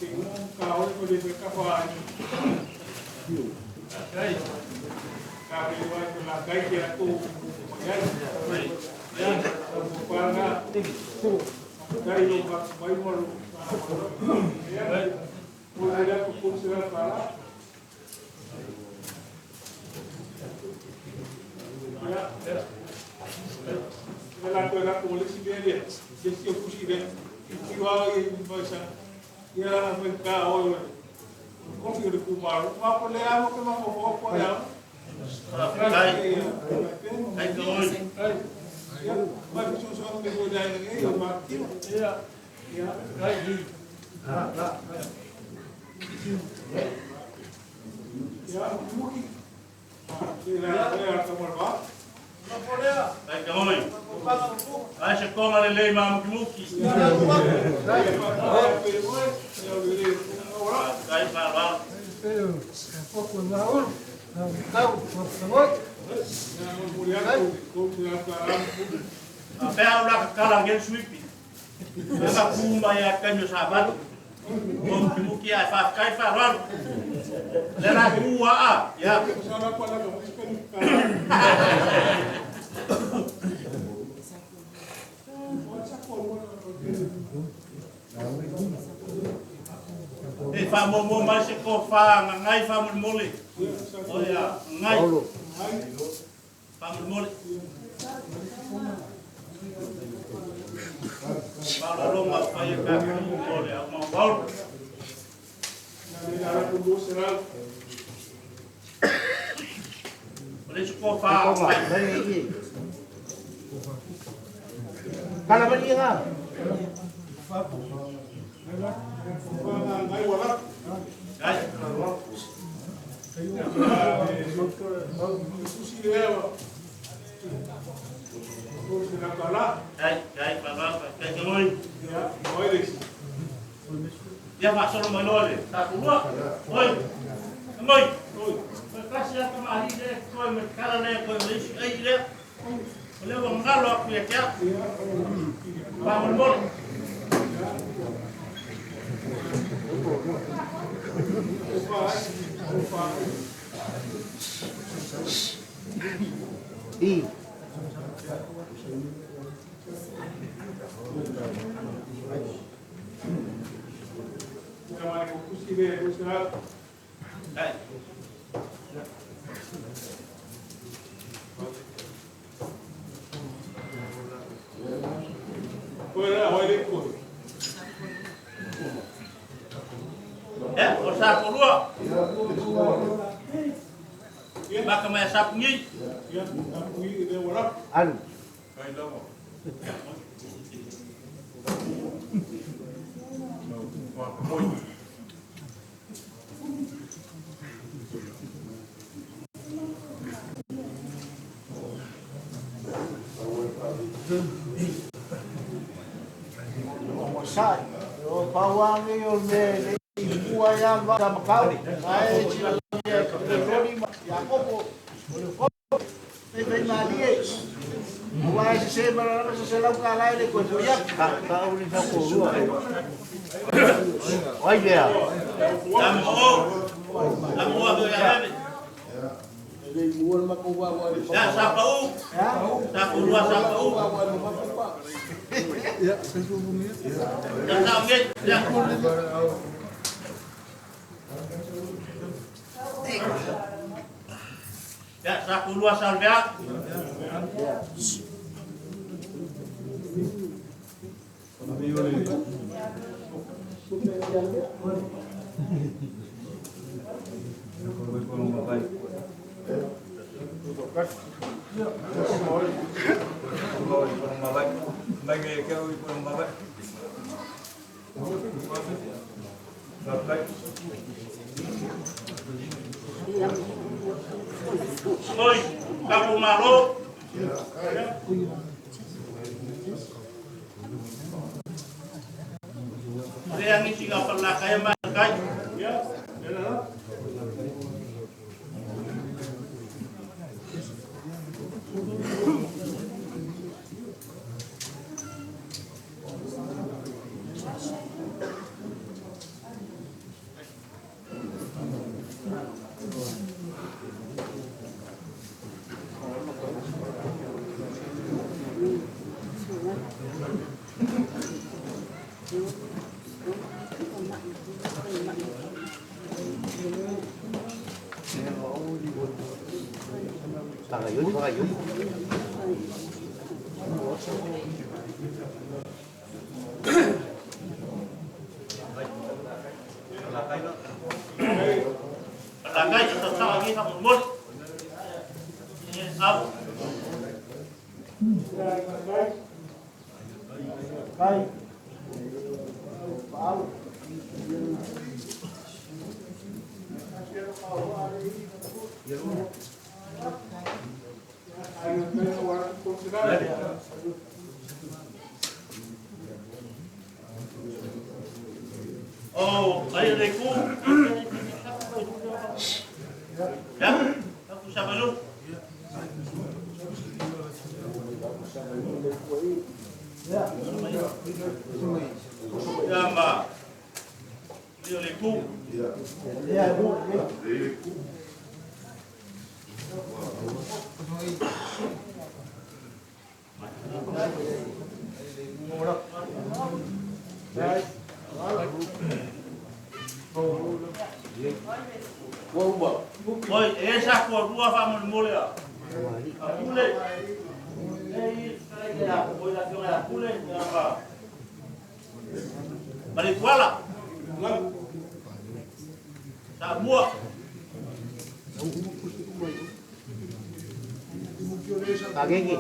Palalakai sa tausaga nei faamolemole. Ia, au. O ai le ku. Ya, aku sama lu. Ya ma. Ia le ku. Oi, e sa ko rua fa mo mo le a. A pule. Ei, sai ya, oi la fionga ya pule ya ma. Mari kuala. Sa mua. Pagege.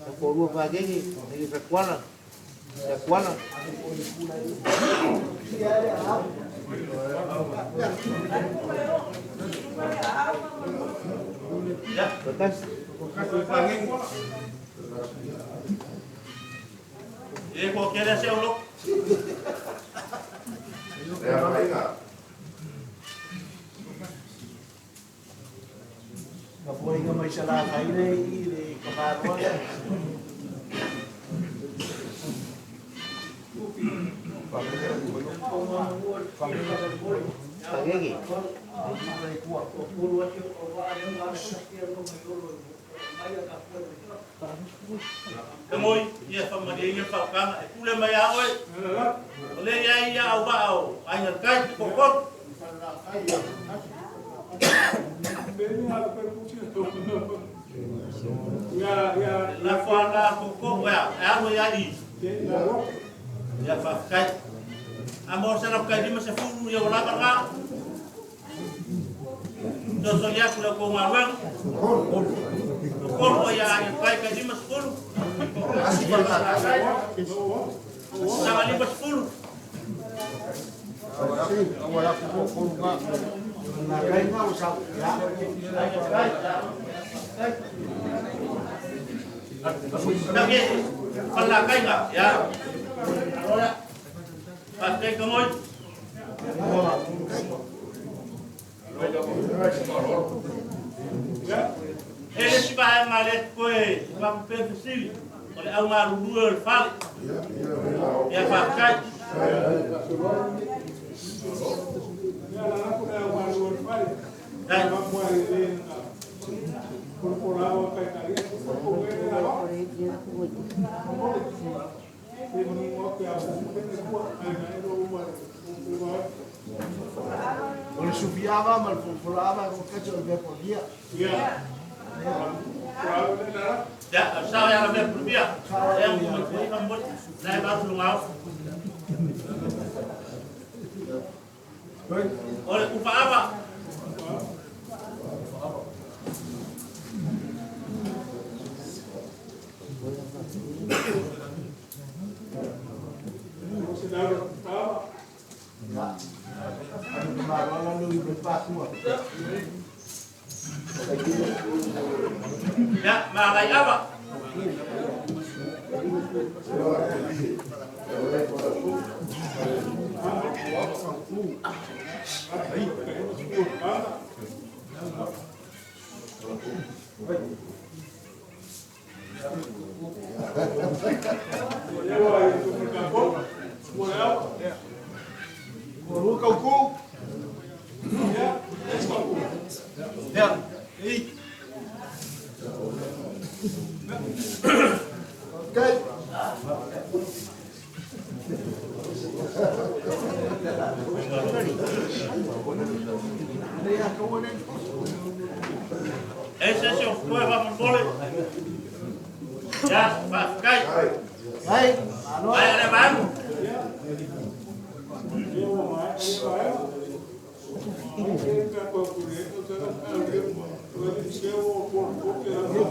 Sa korua pagege, ngi sa kuala. Sa kuala. Ya. Batas. E ko kele se ulo. Ka poinga mai sa la kaile i le kamaroa. Pagege. Kamoi, ia fa maria ia fa kanga e pule mai a oi. O le ia ia au ba au. Ai ngal kai ko ko. La fa la ko ko wa e alo ia i. Ia fa kai. Amor sa kai di masa fulu ia wala ka. So ia ku ko ngawang. Ko ia ai kai kai di masa fulu. Sa li masa fulu. Lagi, palakai nggak ya? Pakai kemoi. Ele se vai malet koe, vai perfil, oleh awal dua fal. Ya pakai. O le sufiava, ma le fulava, con cazzo le por via. Ya, sabe a la por via. É um lai ba lungau. Ole upa apa? Ya, magai apa? se o koe wa mole. Ya, faafetai. Ai, malo. Ai le vaega.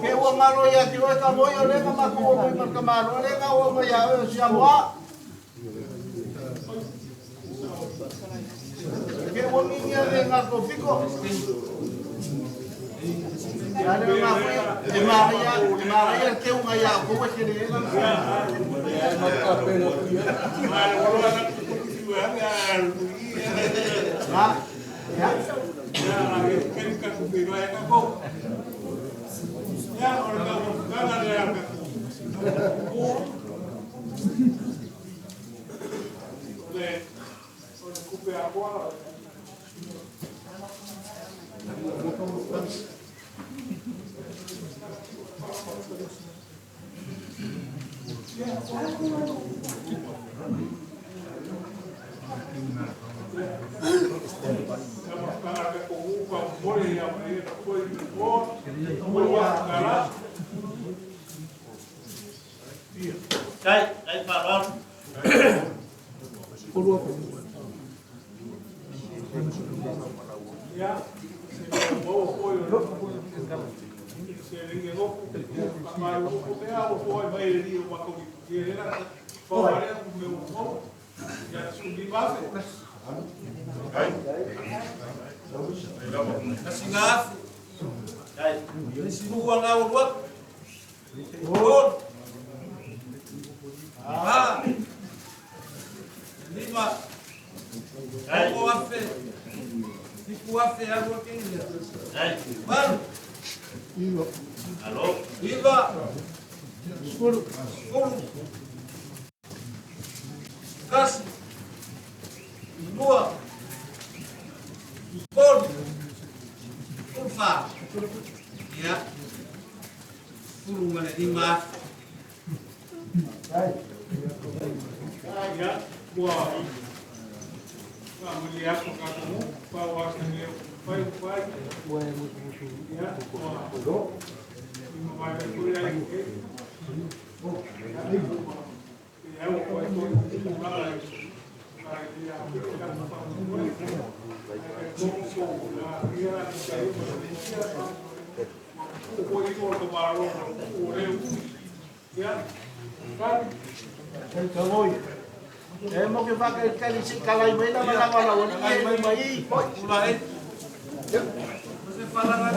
Ke ua malo ia te oe ka moi o lenga ma ko o mai ka malo lenga o mai ia o sia moa. Ke ua ngingia lenga ko fiko. Ia le nga fui e maria te unga ia ko wa ke le ela. Ha? Ya. Kai, kai faaloalo. Nasinafi. Kai. Nisimu wa ngau luat. Tolu. Ha. Lima. Kai. Ogo afe. Fitu afe alu ake ia. Kai. Valu. Alo. Iva. Sefulu. Tasi. Lua. Tolu. Tolu fa. Ia. 15. Ia, ua faamalie atu tatou pau a se leo fai fai. Ia, ua ima mai mai foi ai ke. Ia, ua foi foi tulaga e ai ia ka pa mo ai ko ko la ia ka i mo ia ko i ko to maro ko le ia ka Kai ka moi. E mo ke whaka i kali si kalai mai la malanga la wali mai mai. Ula e. Se fala na.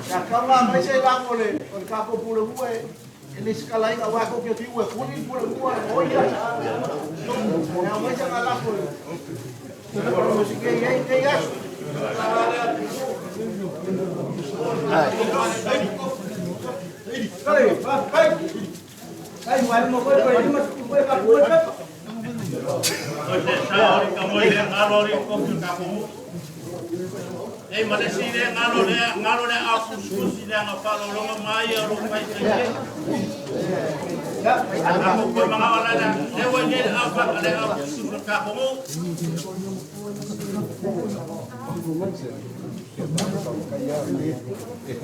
Ya kama mai se la mole, o ka ko pule ue. E le skalai ka wa ko ke ti ue kuni pule ue o ia. Ya mai se la ko. Ko si ke ia ke ia. Ai, mai mo ko ko ni ma ko ka ko ka. O se sa ori ka moi le ngalo ri ko ka ko. Ei ma le si le ngalo le a kuskusi le nga faalologa mai o lou faitaie. A mo koe magaola le le ua nei le aufaka le au kuskusi o le kafogu.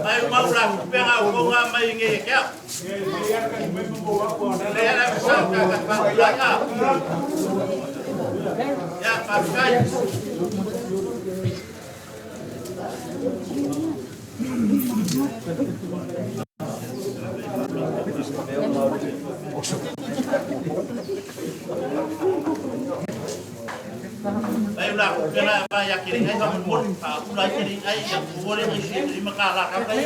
Mai umau la kupenga o konga mai nge e kea. Le ala sa ka ka fa ka. Ya faafetai. Mai ula kupena mai ya kiri ai fa mo fa ula kiri ai ya kuore ni shi ni maka la ka kai.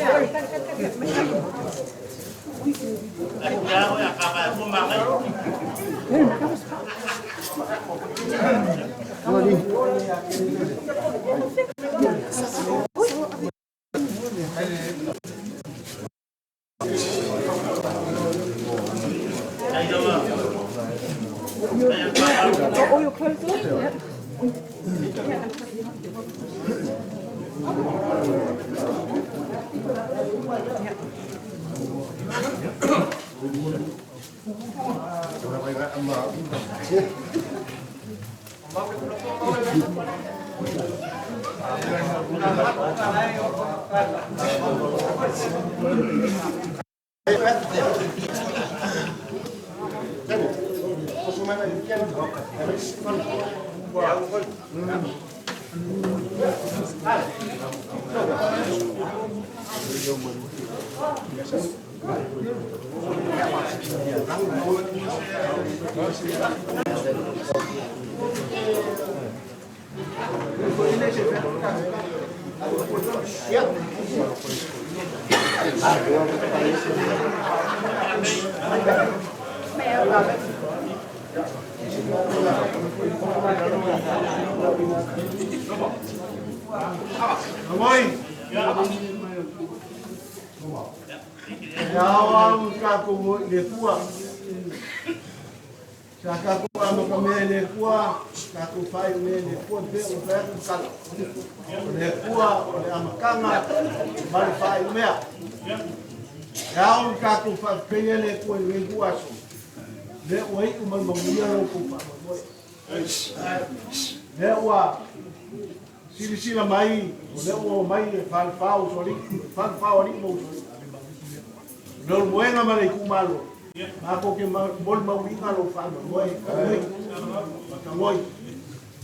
Ai ya o ya ka ka mo ma kai. Ai lava. All your clothes on? Yeah. Auai. E ao au i kākou i le Atua. Sa kākou amatamea i le Atua, kākou faaiumea i le Atua, pei ona fai atu le tala. O le Atua o le amataga ma le faaiumea. E ao i kākou faafetaia le Atua i lenei lua aso, lea ua iu ma le manuia lo outou faamoemoe. Lea ua silasila mai, o lea ua omai e falefa o usoalii, falefa o alii ma usoalii. O le olomoega ma le itumalo, matou te molimauina lou faamoemoe, tagoi, ma tagoi.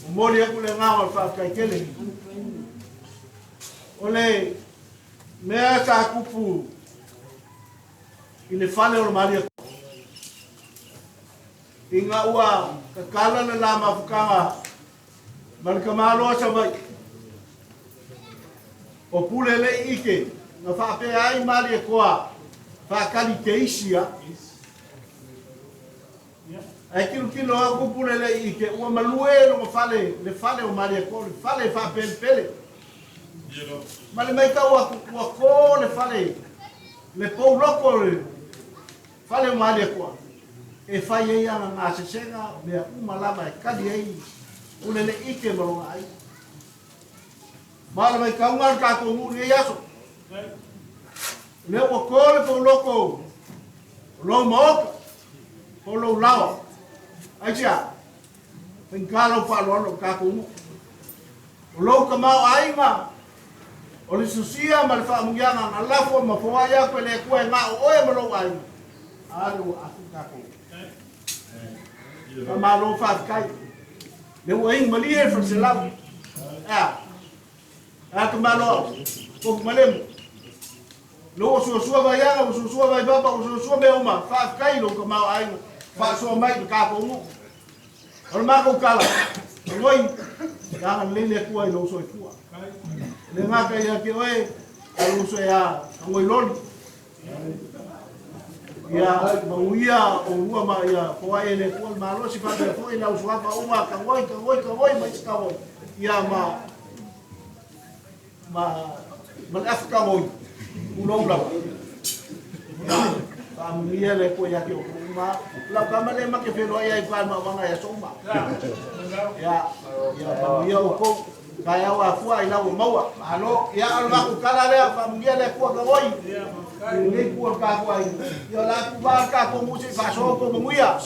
Momoli atu le agaga o le faafetai tele. O le mea sa tupu i le fale o le Malia, ina ua tatala le la mafutaga ma le tamaloa Savaii, o pule le i ike, na faapea ai Malietoa faatali teisi a. Ae tilotilo atu pule le i ike, ua malue lona fale, le fale o Malietoa, le fale faapelepele. Ma le maitau atu, ua to le fale, le pou loko le fale o Malietoa, e fai ai ana gasesega, mea uma lava e tali ai pule le ike ma lona aiga. Ma o le maitauga o le tatou nuu i lenei aso, o lea ua to le pouloko o lou maota, po o lou laoa. Aisea? Faigata lou faaaloalo i le tatou nuu. O lou tamaoaiga, o le sosia ma le faamuniaga na lafo ma foai atu e le Atua e na o oe ma lou aiga, a lea ua afu tatou. Faamalo faafetai. Le ua inu malie le faleselau. Ea, ea tamaloa, tofu malemu. Lou ua suasua vaiaga, ua suasua vaipapa, ua suasua mea uma. Faafetai i lou tamaoaiga, faasoa mai i le tatou nuu. O le matou tala, Oi, ia agalelei le Atua i lou soifua. E le gata ia te oe, a lou uso ia Tagoiloli. Ia manuia oulua ma ia foai e le Atua le malosi faapea foi le ausuafa uma, Tagoi, Tagoi, Tagoi ma isi Tagoi. Ia ma ma ma le afu Tagoi, tulou lava. Faamanuia le Atua ia te outou uma. Lau tama lea ma te feiloai ai i maauaga i aso uma. Ia, ia manuia outou. Taeao afua i lau ua maua. Malo. Ia, o le matou tala lea, faamanuia le Atua Tagoi. I lenei itu o le tatou aiga. Ia, o le a tuva le tatou nuu se i faasoa outou manuia.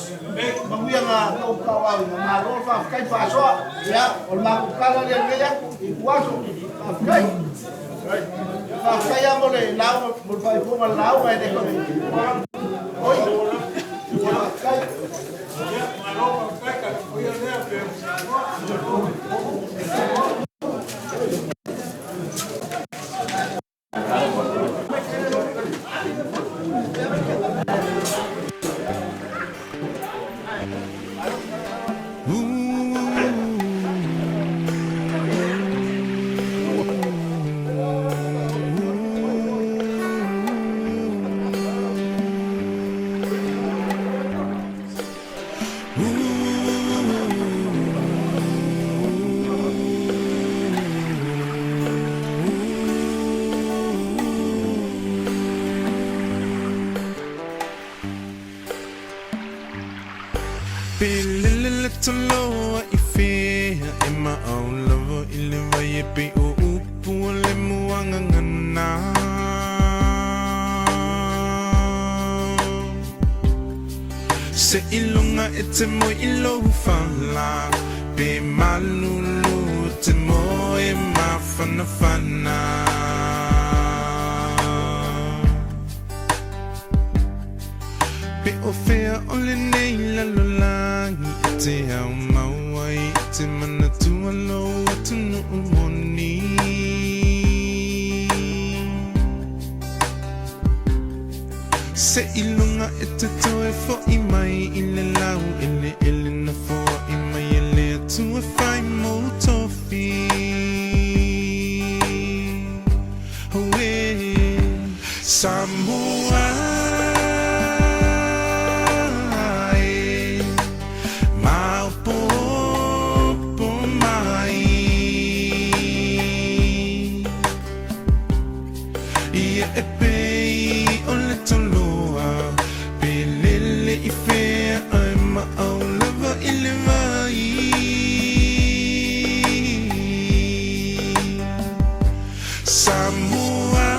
Manuia na tautauaoina. Malo le faafetai faasoa. Ia, o le matou tala lea i lenei atu, i ituaso. Faafetai. Faafetai lava mo le lauga, mo le faaifoga o le lauga e le toe. Oi. Faafetai. Pilili le toloa i fea e maau lava i le vai e pei o upu o le muagagana. Se iloga e te moe i lou fala. Pe malulu te moe mafanafana. Pe o fea o lenei lalolagi e te ao mau ai i te manatua lou atunuu moni. Se i luga e te toe fo'i mai i le lau eleele na foa'i mai e le Atua fai mou tofi. Auē, Samoa e, maopoopo mai. Ia e pei o le tauloa, pe lele i fea ae maau lava i le vai. Samoa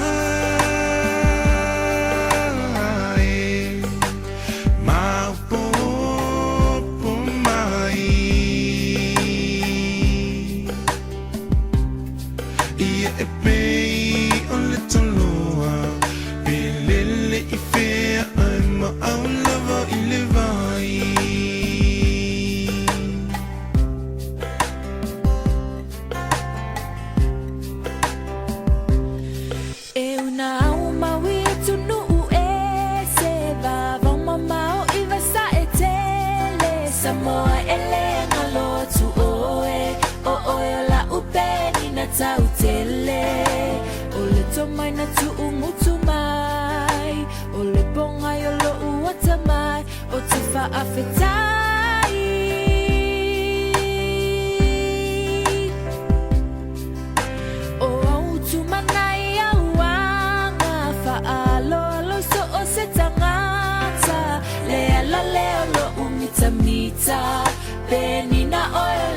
e, maopoopo mai. Ia e pei o le tauloa, pe lele i fea ae maau lava i le vai. E una au maui atunuu e se vavao mamao i vasae tele Samoa e le galo atu oe o oe o la'u penina tautele O le tomai na tuugutu mai o le pogai o lo'u atamai o te faafetai. O au tumanai auaga faaaloalo so o se tagata le ala lea o lo'u mitamita penina oe.